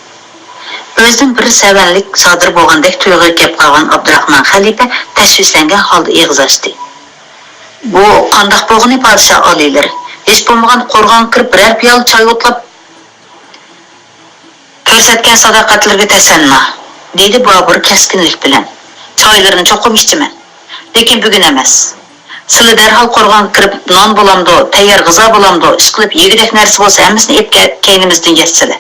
ئۆزىدىن بىر سەۋەنلىك سادىر بولغاندەك تۇيغۇغا كەپ قالغان ئابدۇراخمان خەلىپە تەشۋىشلەنگەن ھالدا ئېغىز ئاچتى. بۇ قانداق بولغىنى، پادىشاھ ئالىيلىرى؟ ھېچ بولمىغاندا قورغانغا كىرىپ بىرەر پىيالە چاي ئوتلاپ، كۆرسەتكەن ساداقەتلىرىگە تەسەننا، دېدى بابۇر كەسكىنلىك بىلەن. چايلىرىنى چوقۇم ئىچىمەن. لېكىن بۈگۈن ئەمەس. سىلە دەرھال قورغانغا كىرىپ، نان بولامدۇ، تەييار غىزا بولامدۇ، ئىشقىلىپ يېگۈدەك نەرسە بولسا ھەممىسىنى ئېلىپ كە-، كەينىمىزدىن يەتسىلە.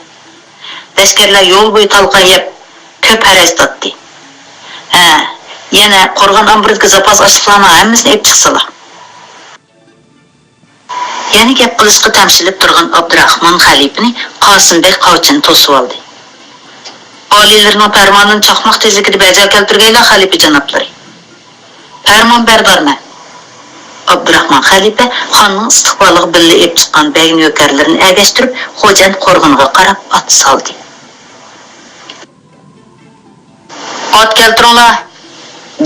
لەشكەرلەر يول بويى تالقان يەپ، كۆپ ھەرەج تارتتى. ھە، يەنە قورغان ئامبىرىدىكى زاپاس ئاشلىقلارنىڭ ھەممىسىنى ئېلىپ چىقسىلا. يەنە گەپ قىلىشقا تەمشىلىپ تۇرغان ئابدۇراخمان خەلىپىنى قاسىمبەگ قاۋچىن توسۇۋالدى. ئالىيلىرىنىڭ پەرمانىنى چاقماق تېزلىكىدە بەجا كەلتۈرگەيلا، خەلىپە جانابلىرى. پەرمان بەردارمەن. ئابدۇراخمان خەلىپە خاننىڭ ئىستىقبالىغا بىللە ئېلىپ چىققان بەگ نۆكەرلىرىنى ئەگەشتۈرۈپ، خوجەنت قورغىنىغا قاراپ ئات سالدى. ئات كەلتۈرۈڭلار!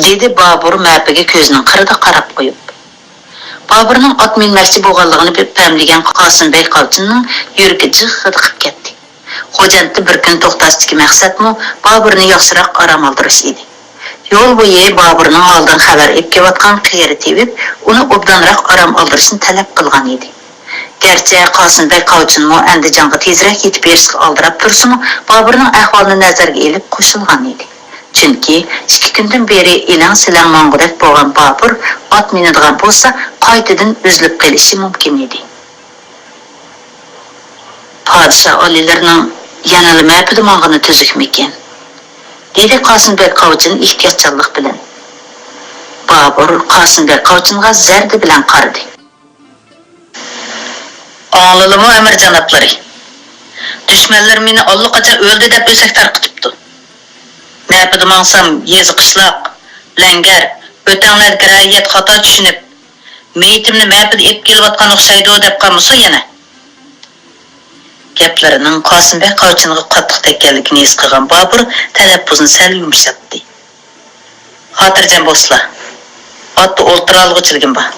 دېدى بابۇر مەپىگە كۆزىنىڭ قىرىدا قاراپ قويۇپ. بابۇرنىڭ ئات مىنمەكچى بولغانلىقىنى پەملىگەن قاسىمبەگ قاۋچىننىڭ يۈرىكى جىغغىدە قىپ كەتتى. خوجەنتتە بىر كۈن توختاشتىكى مەقسەتمۇ بابۇرنى ياخشىراق ئارام ئالدۇرۇش ئىدى. يول بويى بابۇرنىڭ ھالىدىن خەۋەر ئېلىپ كېلىۋاتقان قېرى تېۋىپ، ئۇنى ئوبدانراق ئارام ئالدۇرۇشنى تەلەپ قىلغان ئىدى. گەرچە قاسىمبەگ قاۋچىنمۇ ئەندىجانغا تېزرەك يېتىپ بېرىشكە ئالدىراپ تۇرسىمۇ، بابۇرنىڭ ئەھۋالىنى نەزەرگە ئېلىپ قوشۇلغان ئىدى. چۈنكى ئىككى كۈندىن بېرى ئېلەڭ-سېلەڭ ماڭغۇدەك بولغان بابۇر ئات مىنىدىغان بولسا، قايتىدىن ئۈزۈلۈپ قېلىشى مۇمكىن ئىدى. پادىشاھ ئالىيلىرىنىڭ يەنىلا مەپىدە ماڭغىنى تۈزۈكمىكىن؟ دېدى قاسىمبەگ قاۋچىن ئېھتىياتچانلىق بىلەن. بابۇر قاسىمبەگ قاۋچىنغا زەردە بىلەن قارىدى. ئاڭلىلىمۇ، ئەمىر جانابلىرى؟ دۈشمەنلىرىم مېنى ئاللىقاچان ئۆلدى دەپ ئۆسەك تارقىتىپتۇ. مەپىدە ماڭسام، يېزا-قىشلاق، لەڭگەر، ئۆتەڭلەردىكى رەئىيەت خاتا چۈشىنىپ، مېيىتىمنى مەپىدە ئېلىپ كېلىۋاتقان ئوخشايدۇ دەپ قالمىسۇن يەنە. گەپلىرىنىڭ قاسىمبەگ قاۋچىنغا قاتتىق تەگكەنلىكىنى ھېس قىلغان بابۇر تەلەپپۇزنى سەل يۇمشاتتى. خاتىرجەم بولسىلا، ئاتتا ئولتۇرالىغۇچىلىكىم بار.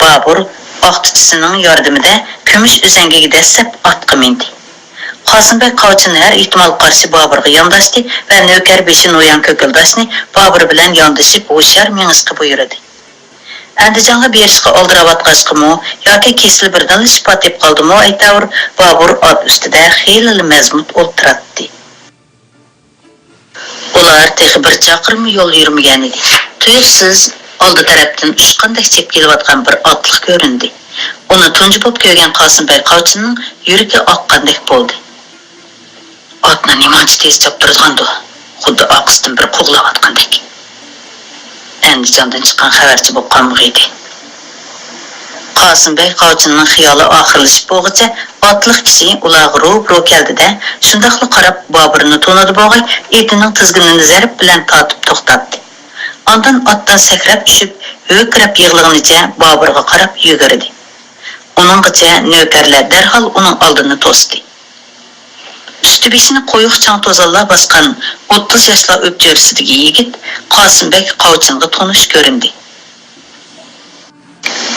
بابۇر ئاقتىچىسىنىڭ ياردىمىدە كۈمۈش ئۈزەڭگىگە دەسسەپ ئاتقا مىندى. قاسىمبەگ قاۋچىن ھەر ئېھتىمالغا قارشى بابۇرغا يانداشتى ۋە نۆكەر بېشى نويان كۆكۈلداشنى بابۇر بىلەن ياندىشىپ ھوشيار مېڭىشقا بۇيرۇدى. ئەندىجانغا بېرىشقا ئالدىراۋاتقاچقىمۇ ياكى كېسىلى بىردىنلا شىپا تېپىپ قالدىمۇ ئەيتەۋۇر، بابۇر ئات ئۈستىدە خېلىلا مەزمۇت ئولتۇراتتى. ئۇلار تېخى بىر چاقىرىممۇ يول يۈرمىگەنىدى، تۇيۇقسىز ئالدى تەرەپتىن ئۇچقاندەك چېپىپ كېلىۋاتقان بىر ئاتلىق كۆرۈندى. ئۇنى تۇنجى بولۇپ كۆرگەن قاسىمبەگ قاۋچىننىڭ يۈرىكى ئاققاندەك بولدى. ئاتنى نېمانچە تېز چاپتۇرىدىغاندۇ؟ خۇددى ئارقىسىدىن بىر قوغلاۋاتقاندەك. ئەندىجاندىن چىققان خەۋەرچى بولۇپ قالمىغىيدى. قاسىم بەگ قاۋچىنىڭ خىيالى ئاخىرلىشىپ بولغۇچە ئاتلىق كىشى ئۇلارغا روبىرو كەلدى-دە، شۇنداقلا قاراپ بابۇرنى تونۇدى بولغاي، ئېتىنىڭ تىزگىنىنى زەرب بىلەن تارتىپ توختاتتى. ئاندىن ئاتتىن سەكرەپ چۈشۈپ، ھۆركىرەپ يىغلىغىنىچە بابۇرغا قاراپ يۈگۈردى. ئۇنىڭغىچە نۆكەرلەر دەرھال ئۇنىڭ ئالدىنى توستى. ئۈستى-بېشىنى قويۇق چاڭ-توزانلار باسقان ئوتتۇز ياشلار ئۆپچۆرىسىدىكى يىگىت قاسىم بەگ قاۋچىنغا تونۇش كۆرۈندى.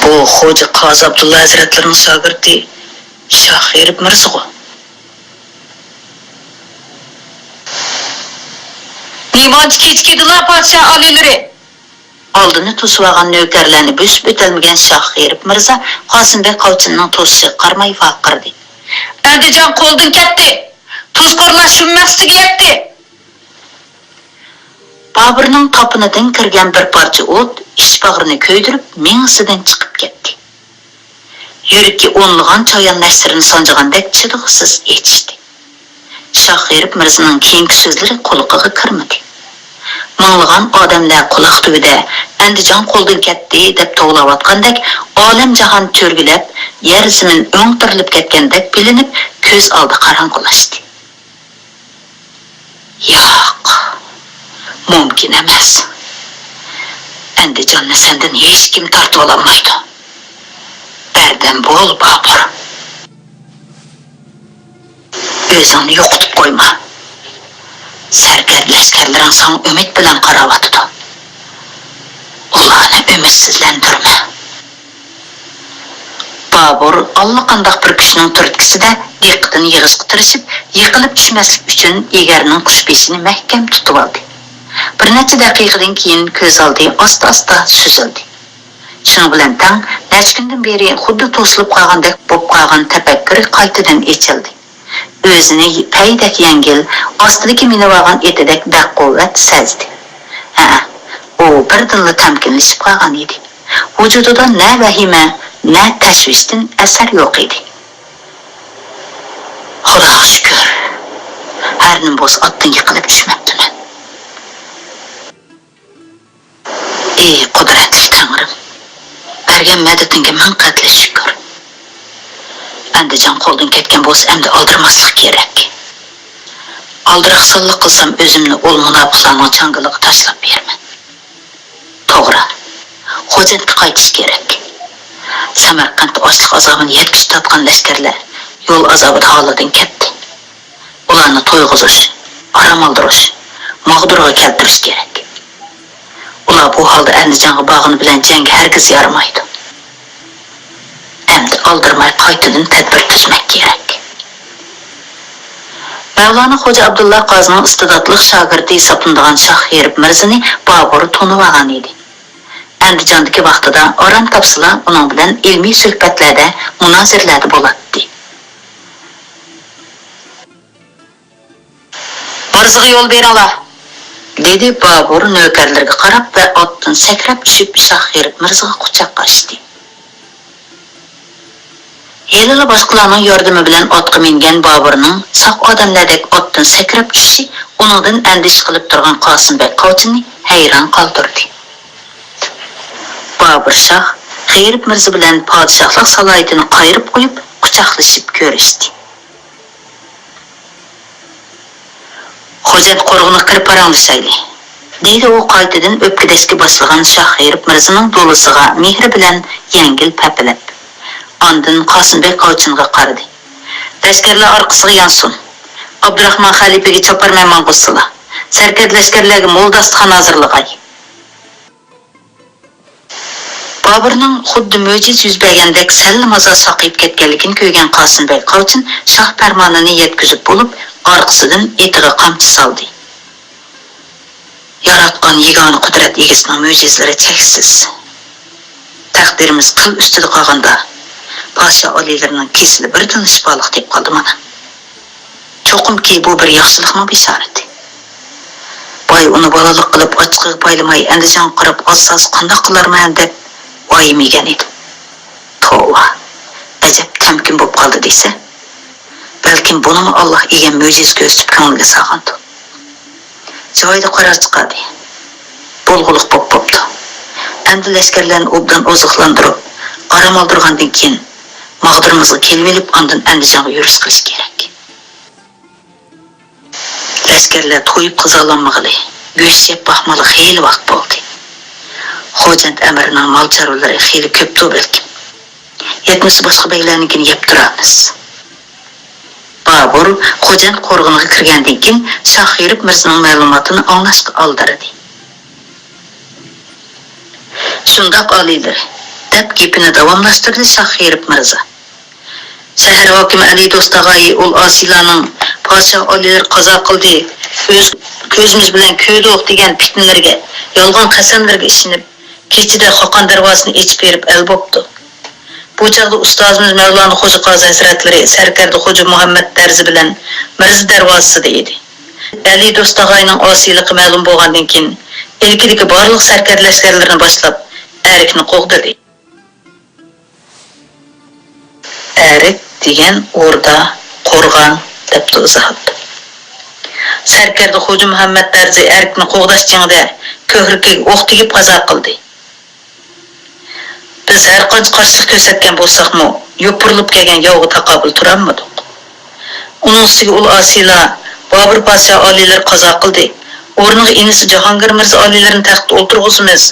بۇ خوجا قازى ئابدۇللا ھەزرەتلىرىنىڭ شاگىرتى شاھ غېرىب مىرزىغۇ؟ نېمانچە كېچىكىدىلا، پادىشاھ ئالىيلىرى؟ ئالدىنى توسۇۋالغان نۆكەرلەرنى بۆسۈپ ئۆتەلمىگەن شاھ غېرىب مىرزا قاسىم بەگ قاۋچىنىڭ توسۇشىغا قارىماي ۋارقىرىدى. ئەندىجان قولدىن كەتتى! تۇزكورلار شۇممەخسىگە يەتتى! بابۇرنىڭ تاپىنىدىن كىرگەن بىر پارچە ئوت ئىچ باغرىنى كۆيدۈرۈپ، مېڭىسىدىن چىقىپ كەتتى. يۈرىكى ئونلىغان چايان نەشتىرىنى سانجىغاندەك چىدىغۇسىز ئېچىشتى. شاھ غېرىب مىرزىنىڭ كېيىنكى سۆزلىرى قۇلىقىغا كىرمىدى. مىڭلىغان ئادەملەر قۇلاق تۈۋىدە «ئەندىجان قولدىن كەتتى» دەپ توۋلاۋاتقاندەك، ئالەم جاھان چۆرگىلەپ، يەر زېمىن ئۆڭتۈرۈلۈپ كەتكەندەك بىلىنىپ، كۆز ئالدى قاراڭغۇلاشتى. ياق، مۇمكىن ئەمەس. ئەندىجاننى سەندىن ھېچكىم تارتىۋالالمايدۇ. بەردەم بول، بابۇر. ئۆزۈڭنى يوقىتىپ قويما. سەركەردە لەشكەرلىرىڭ ساڭا ئۈمىد بىلەن قاراۋاتىدۇ. ئۇلارنى ئۈمىدسىزلەندۈرمە. بابۇر ئاللىقانداق بىر كۈچنىڭ تۈرتكىسىدە دىققىتىنى يىغىشقا تىرىشىپ، يىقىلىپ چۈشمەسلىك ئۈچۈن ئېگەرنىڭ قۇش بېشىنى مەھكەم تۇتۇۋالدى. بىر نەچچە دەقىقىدىن كېيىن كۆز ئالدى ئاستا-ئاستا سۈزۈلدى. شۇنىڭ بىلەن تەڭ، نەچچە كۈندىن بېرى خۇددى توسۇلۇپ قالغاندەك بولۇپ قالغان تەپەككۇرى قايتىدىن ئېچىلدى. ئۆزىنى پەيدەك يەڭگىل، ئاستىدىكى مىنىۋالغان ئېتىدەك بەقۇۋۋەت سەزدى. ھەئە، ئۇ بىردىنلا تەمكىنلىشىپ قالغان ئىدى. ۋۇجۇدىدا نە ۋەھىمە، نە تەشۋىشتىن ئەسەر يوق ئىدى. خۇداغا شۈكۈر، ھەرنېمە بولسا ئاتتىن يىقىلىپ چۈشمەپتىمەن. ئى قۇدرەتلىك تەڭرىم، بەرگەن مەدىتىڭگە مىڭ قەتلەپ شۈكۈر. ئەندىجان قولدىن كەتكەن بولسا، ئەمدى ئالدىرىماسلىق كېرەك. ئالدىراقسانلىق قىلسام، ئۆزۈمنى ئۇل مۇناپىقلارنىڭ چاڭگىلىغا تاشلاپ بېرىمەن. توغرا، خوجەنتكە قايتىش كېرەك. سەمەرقەنتتە ئاچلىق ئازابىنى يەتكۈچە تارتقان لەشكەرلەر يول ئازابىدا ھالىدىن كەتتى. ئۇلارنى تويغۇزۇش، ئارام ئالدۇرۇش، ماغدۇرغا كەلتۈرۈش كېرەك. ئۇلار بۇ ھالدا ئەندىجانغا بارغىنى بىلەن جەڭگە ھەرگىز يارىمايدۇ. ئەمدى ئالدىرىماي قايتىدىن تەدبىر تۈزمەك كېرەك. مەۋلانا خوجا ئابدۇللا قازىنىڭ ئىستىداتلىق شاگىرتى ھېسابلىنىدىغان شاھ غېرىب مىرزىنى بابۇر تونۇۋالغان ئىدى. ئەندىجاندىكى ۋاقتىدا ئاران تاپسىلا، ئۇنىڭ بىلەن ئىلمىي سۆھبەتلەردە، مۇنازىرىلەردە بولاتتى. مىرزىغا يول بېرىڭلار! دېدى بابۇر نۆكەرلىرىگە قاراپ ۋە ئاتتىن سەكرەپ چۈشۈپ، شاھ غېرىب مىرزىغا قۇچاق ئاچتى. ھېلىلا باشقىلارنىڭ ياردىمى بىلەن ئاتقا مىنگەن بابۇرنىڭ ساق ئادەملەردەك ئاتتىن سەكرەپ چۈشۈشى ئۇنىڭدىن ئەندىشە قىلىپ تۇرغان قاسىم بەگ قاۋچىنى ھەيران قالدۇردى. بابۇر شاھ غېرىب مىرزا بىلەن پادىشاھلىق سالاھىيىتىنى قايرىپ قويۇپ، قۇچاقلىشىپ كۆرۈشتى. «خوجەنت قورۇقىغا كىرىپ پاراڭلىشايلى»، دېدى ئۇ قايتىدىن ئۆپكىلەشكە باشلىغان شاھ غېرىب مىرزىنىڭ دولىسىغا مېھرى بىلەن يەڭگىل پەپىلەپ. ئاندىن قاسىم بەگ قاۋچىنغا قارىدى. «لەشكەرلەر ئارقىسىغا يانسۇن. ئابدۇراخمان خەلىپىگە چاپارمەن ماڭغۇزسىلا. سەركەردە لەشكەرلەرگە مول داستىخان ھازىرلىغاي.» بابۇرنىڭ خۇددى مۆجىزە يۈز بەرگەندەك سەللىمازا ساقىيىپ كەتكەنلىكىنى كۆرگەن قاسىم بەگ قاۋچىن شاھ پەرمانىنى يەتكۈزۈپ بولۇپ، ئارقىسىدىن ئېتىغا قامچا سالدى. ياراتقان يېگانە قۇدرەت ئىگىسىنىڭ مۆجىزىلىرى چەكسىز. تەقدىرىمىز قىل ئۈستىدە قالغاندا، پادىشاھ ئالىيلىرىنىڭ كېسىلى بىردىنلا شىپالىق تېپىپ قالدى مانا. چوقۇمكى، بۇ بىر ياخشىلىقنىڭ بېشارىتى. باي ئۇنى بالىلىق قىلىپ ئاچچىقىغا پايلىماي ئەندىجانغا قاراپ ئازساز قانداق قىلارمەن دەپ ۋايىمىگەن ئىدى. توۋا، ئەجەب تەمكىن بولۇپ قالدى دېسە، بەلكىم بۇنىمۇ ئاللاھ ئىگەم مۆجىزە كۆرسىتىپ كۆڭلىگە سالغاندۇ. زۇبەيدە قارار چىقاردى. بولغۇلۇق بوپ بوپتۇ. ئەمدى لەشكەرلەرنى ئوبدان ئوزۇقلاندۇرۇپ، ئارام ئالدۇرغاندىن كېيىن، ماغدۇرىمىزغا كېلىۋېلىپ، ئاندىن ئەندىجانغا يۈرۈش قىلىش كېرەك. لەشكەرلەر تويۇپ قازالانمىغىلى، گۆش يەپ باقمىغىلى خېلى ۋاقىت بولدى. خوجەنت ئەمىرىنىڭ مال-چارۋىلىرى خېلى كۆپتۇ بەلكىم. يەتمىسە باشقا بەگلەرنىڭكىنى يەپ تۇرارمىز. بابۇر خوجەنت قورغىنىغا كىرگەندىن كېيىن، شاھ غېرىب مىرزىنىڭ مەلۇماتىنى ئاڭلاشقا ئالدىرىدى. شۇنداق، ئالىيلىرى، دەپ گېپىنى داۋاملاشتۇردى شاھ غېرىب مىرزا. شەھەر ھاكىمى ئەلى دوستاغايى ئۇل ئاسىيلارنىڭ پادىشاھ ئالىيلىرى قازا قىلدى، ئۆز كۆزىمىز بىلەن كۆردۇق دېگەن پىتنىلىرىگە، يالغان قەسەملىرىگە ئىشىنىپ، كېچىدە خاقان دەرۋازىسىنى ئېچىپ بېرىپ ئەل بوپتۇ. بۇ چاغدا ئۇستازىمىز مەۋلانا خوجا قازى ھەزرەتلىرى سەركەردە خوجا مۇھەممەد دەرزى بىلەن مىرزا دەرۋازىسىدا ئىدى. ئەلى دوستاغاينىڭ ئاسىيلىقى مەلۇم بولغاندىن كېيىن، ئىلكىدىكى بارلىق سەركەردە لەشكەرلىرىنى باشلاپ، ئەركنى قوغدىدى. ئەرك دېگەن ئوردا، قورغان، دەپتۇ ئىزاھاتتا. سەركەردە خوجا مۇھەممەد دەرزى ئەركنى قوغداش جېڭىدە كۆكرىكىگە ئوق تېگىپ قازا قىلدى. بىز ھەرقانچە قارشىلىق كۆرسەتكەن بولساقمۇ، يوپۇرۇلۇپ كەلگەن ياۋغا تاقابىل تۇرالمىدۇق. ئۇنىڭ ئۈستىگە ئۇل ئاسىيلار، بابۇر پادىشاھ ئالىيلىرى قازا قىلدى. ئورنىغا ئىنىسى جاھانگىر مىرزا ئالىيلىرىنى تەختكە ئولتۇرغۇزىمىز.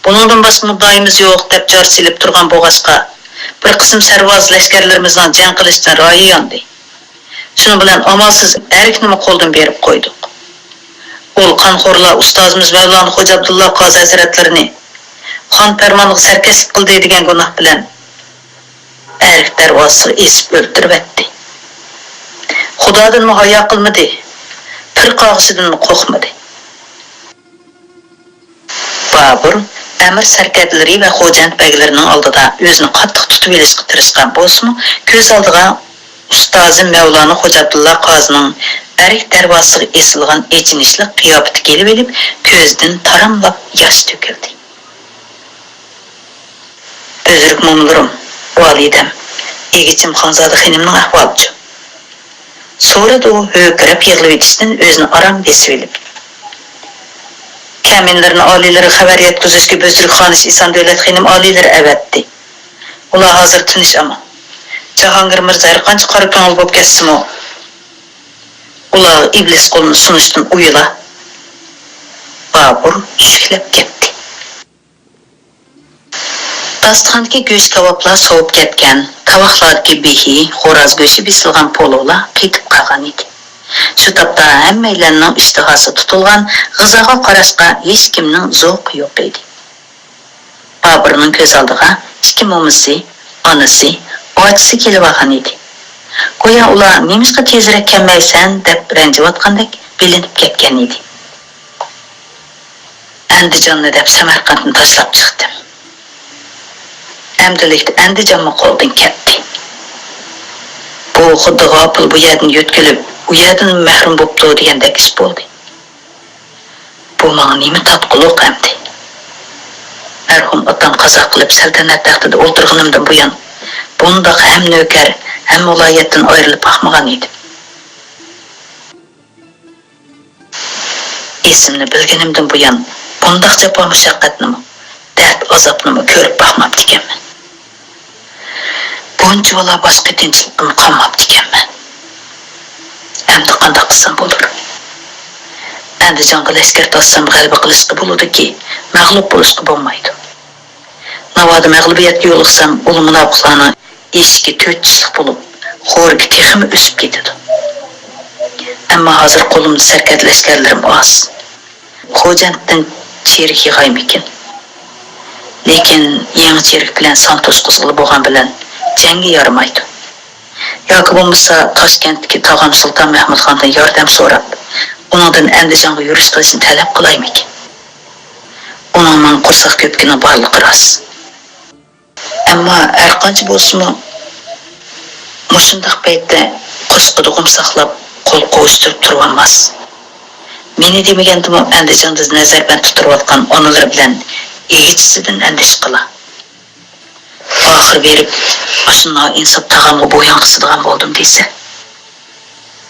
بۇنىڭدىن باشقا مۇددىئايىمىز يوق، دەپ جار سېلىپ تۇرغان بولغاچقا، بىر قىسىم سەرۋاز لەشكەرلىرىمىزنىڭ جەڭ قىلىشتىن رايى ياندى. شۇنىڭ بىلەن ئامالسىز ئەركنىمۇ قولدىن بېرىپ قويدۇق. ئۇل قانخورلار ئۇستازىمىز مەۋلانا خوجا ئابدۇللا قازى ھەزرەتلىرىنى خان پەرمانىغا سەركەشلىك قىلدى دېگەن گۇناھ بىلەن ئەرك دەرۋازىسىغا ئېسىپ ئۆلتۈرۈۋەتتى. خۇدادىنمۇ ھايا قىلمىدى، پىر قاغىشىدىنمۇ قورقمىدى. بابۇر ئەمىر سەركەردىلىرى ۋە خوجەنت بەگلىرىنىڭ ئالدىدا ئۆزىنى قاتتىق تۇتۇۋېلىشقا تىرىشقان بولسىمۇ، كۆز ئالدىغا ئۇستازى مەۋلانا خوجا ئابدۇللا قازىنىڭ ئەرك دەرۋازىسىغا ئېسىلغان ئېچىنىشلىق قىياپىتى كېلىۋېلىپ، كۆزىدىن تاراملاپ ياش تۆكۈلدى. بۈزرۈك مومىلىرىم، ۋالىدەم، ئىگىچىم خانزادە خېنىمنىڭ ئەھۋالىچۇ؟ سورىدى ئۇ ھۆركىرەپ يىغلىۋېتىشتىن ئۆزىنى ئاران بېسىۋېلىپ. كەمىنىلىرىنى ئالىيلىرىگە خەۋەر يەتكۈزۈشكە بۈزرۈك خانىشى ئىسان دۆلەت خېنىم ئالىيلىرى ئەۋەتتى. ئۇلار ھازىر تىنچ ئامان. جاھانگىر مىرزا ھەرقانچە قارا كۆڭۈل بولۇپ كەتسىمۇ، ئۇلارغا ئىبلىس قولىنى سۇنۇشتىن ئۇيىلا. بابۇر ئىشىكلەپ كەتتى. داستىخاندىكى گۆش كاۋاپلار سوۋۇپ كەتكەن، تاۋاقلاردىكى بېھى، خوراز گۆشى بېسىلغان پولۇلار قېتىپ قالغان ئىدى. شۇ تاپتا ھەممەيلەننىڭ ئىشتىھاسى تۇتۇلغان، غىزاغا قاراشقا ھېچكىمنىڭ زوقى يوق ئىدى. بابۇرنىڭ كۆز ئالدىغا ئىككى مومىسى، ئانىسى، ئاچىسى كېلىۋالغان ئىدى. گويا ئۇلار نېمىشقا تېزرەك كەلمەيسەن دەپ رەنجىۋاتقاندەك بىلىنىپ كەتكەن ئىدى. ئەندىجاننى دەپ سەمەرقەنتنى تاشلاپ چىقتىم. ئەمدىلىكتە ئەندىجانمۇ قولدىن كەتتى. بۇ خۇددى غاپىل بۇ يەردىن يۆتكىلىپ، ئۇ يەردىن مەھرۇم بوپتۇ دېگەندەك ئىش بولدى. بۇ ماڭا نېمە تاتقۇلۇق ئەمدى؟ مەرھۇم ئاتام قازا قىلىپ سەلتەنەت تەختىدە ئولتۇرغىنىمدىن بۇيان، بۇنداق ھەم نۆكەر، ھەم ۋىلايەتتىن ئايرىلىپ باقمىغان ئىدىم. ئېسىمنى بىلگىنىمدىن بۇيان، بۇنداق جاپا مۇشەققەتنىمۇ، دەرد ئازابنىمۇ كۆرۈپ باقماپتىكەنمەن. بۇنچىۋالا باشقا تىنچلىقىم قالماپتىكەنمەن. ئەمدى قانداق قىلسام بولۇر؟ ئەندىجانغا لەشكەر تارتسام غەلىبە قىلىشقا بولىدۇكى، مەغلۇپ بولۇشقا بولمايدۇ. ناۋادا مەغلۇبىيەتكە يولۇقسام، ئۇلۇ مۇناپىقلارنىڭ ئېشىكى تۆت چىشلىق بولۇپ، خورىكى تېخىمۇ ئۆسۈپ كېتىدۇ. ئەمما ھازىر قولۇمدا سەركەردە لەشكەرلىرىم ئاز. خوجەنتتىن چېرىك يىغايمىكىن؟ لېكىن يېڭى چېرىك بىلەن سان توشقۇزغىلى بولغان بىلەن جەڭگە يارىمايدۇ. ياكى بولمىسا تاشكەنتتىكى تاغام سۇلتان مەھمۇدخاندىن ياردەم سوراپ، ئۇنىڭدىن ئەندىجانغا يۈرۈش قىلىشنى تەلەپ قىلايمىكىن؟ ئۇنىڭ ماڭا قورساق كۆپۈكىنىڭ بارلىقى راست. ئەمما ھەرقانچە بولسىمۇ، مۇشۇنداق پەيتتە قورسىقىدا غۇم ساقلاپ، قول قوۋۇشتۇرۇپ تۇرۇۋالماس. مېنى دېمىگەندىمۇ، ئەندىجاندا نەزەربەندتە تۇرۇۋاتقان ئانىلىرى بىلەن ئىگىچىسىدىن ئەندىشە قىلا. ئاخىرى بېرىپ، ئاشۇ نائىنساپ تاغامغا بويۇن قىسىدىغان بولدۇم دېسە.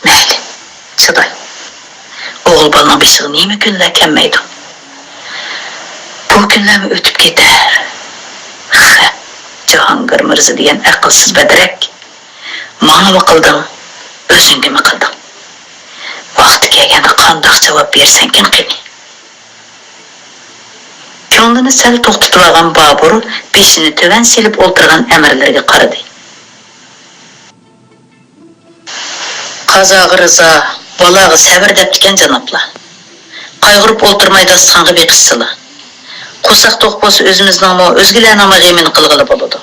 مەيلى، چىداي. ئوغۇل بالىنىڭ بېشىغا نېمە كۈنلەر كەلمەيدۇ؟ بۇ كۈنلەرمۇ ئۆتۈپ كېتەر. خە، جا ئاڭگىر مىرزا دېگەن ئەقىلسىز بەدرەك، ماڭىمۇ قىلدىڭ، ئۆزۈڭگىمۇ قىلدىڭ. ۋاقتى كەلگەندە قانداق جاۋاب بېرىسەنكىن قېنى؟ كۆڭلىنى سەل توختىتىۋالغان بابۇر بېشىنى تۆۋەن سېلىپ ئولتۇرغان ئەمىرلىرىگە قارىدى. قازاغا رىزا، بالاغا سەۋر دەپتىكەن جانابلار. قايغۇرۇپ ئولتۇرماي داستىخانغا بېقىشسىلا. قورساق توق بولسا ئۆزىمىزنىڭمۇ، ئۆزگىلەرنىڭمۇ غېمىنى قىلغىلى بولىدۇ.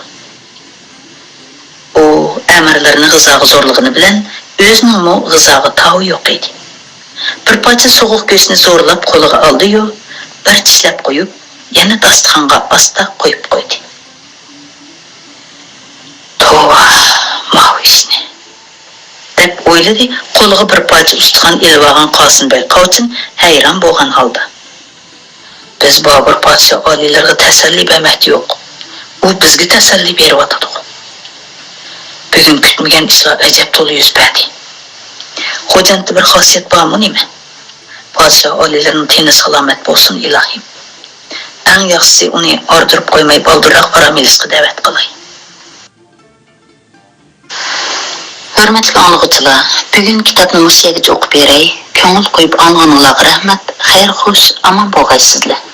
ئۇ ئەمىرلىرىنى غىزاغا زورلىغىنى بىلەن ئۆزىنىڭمۇ غىزاغا تاۋى يوق ئىدى. بىر پارچە سوغۇق گۆشنى زورلاپ قولىغا ئالدى-يۇ، بىر چىشلەپ قويۇپ، يەنە داستىخانغا ئاستا قويۇپ قويدى. توۋا، ماۋۇ ئىشنى، دەپ ئويلىدى، قولىغا بىر پارچە ئۇستىخان ئېلىۋالغان قاسىمبەگ قاۋچىن ھەيران بولغان ھالدا. بىز بابۇر پادىشاھ ئالىيلىرىغا تەسەللى بەرمەكتە يوق، ئۇ بىزگە تەسەللى بېرىۋاتىدىغۇ. بۈگۈن كۈتمىگەن ئىشلار ئەجەب تولا يۈز بەردى. خوجەنتتە بىر خاسىيەت بارمۇ نېمە؟ پادىشاھ ئالىيلىرىنىڭ تېنى سالامەت بولسۇن، ئىلاھىم. ئەڭ ياخشىسى ئۇنى ئاردۇرۇپ قويماي بالدۇرراق ئارام ئېلىشقا دەۋەت قىلاي. ھۆرمەتلىك ئاڭلىغۇچىلار، بۈگۈن كىتابنى مۇشۇ يەرگىچە ئوقۇپ بېرەي. كۆڭۈل قويۇپ ئاڭلىغىنىڭلارغا رەھمەت. خەير خوش، ئامان بولغايسىزلەر.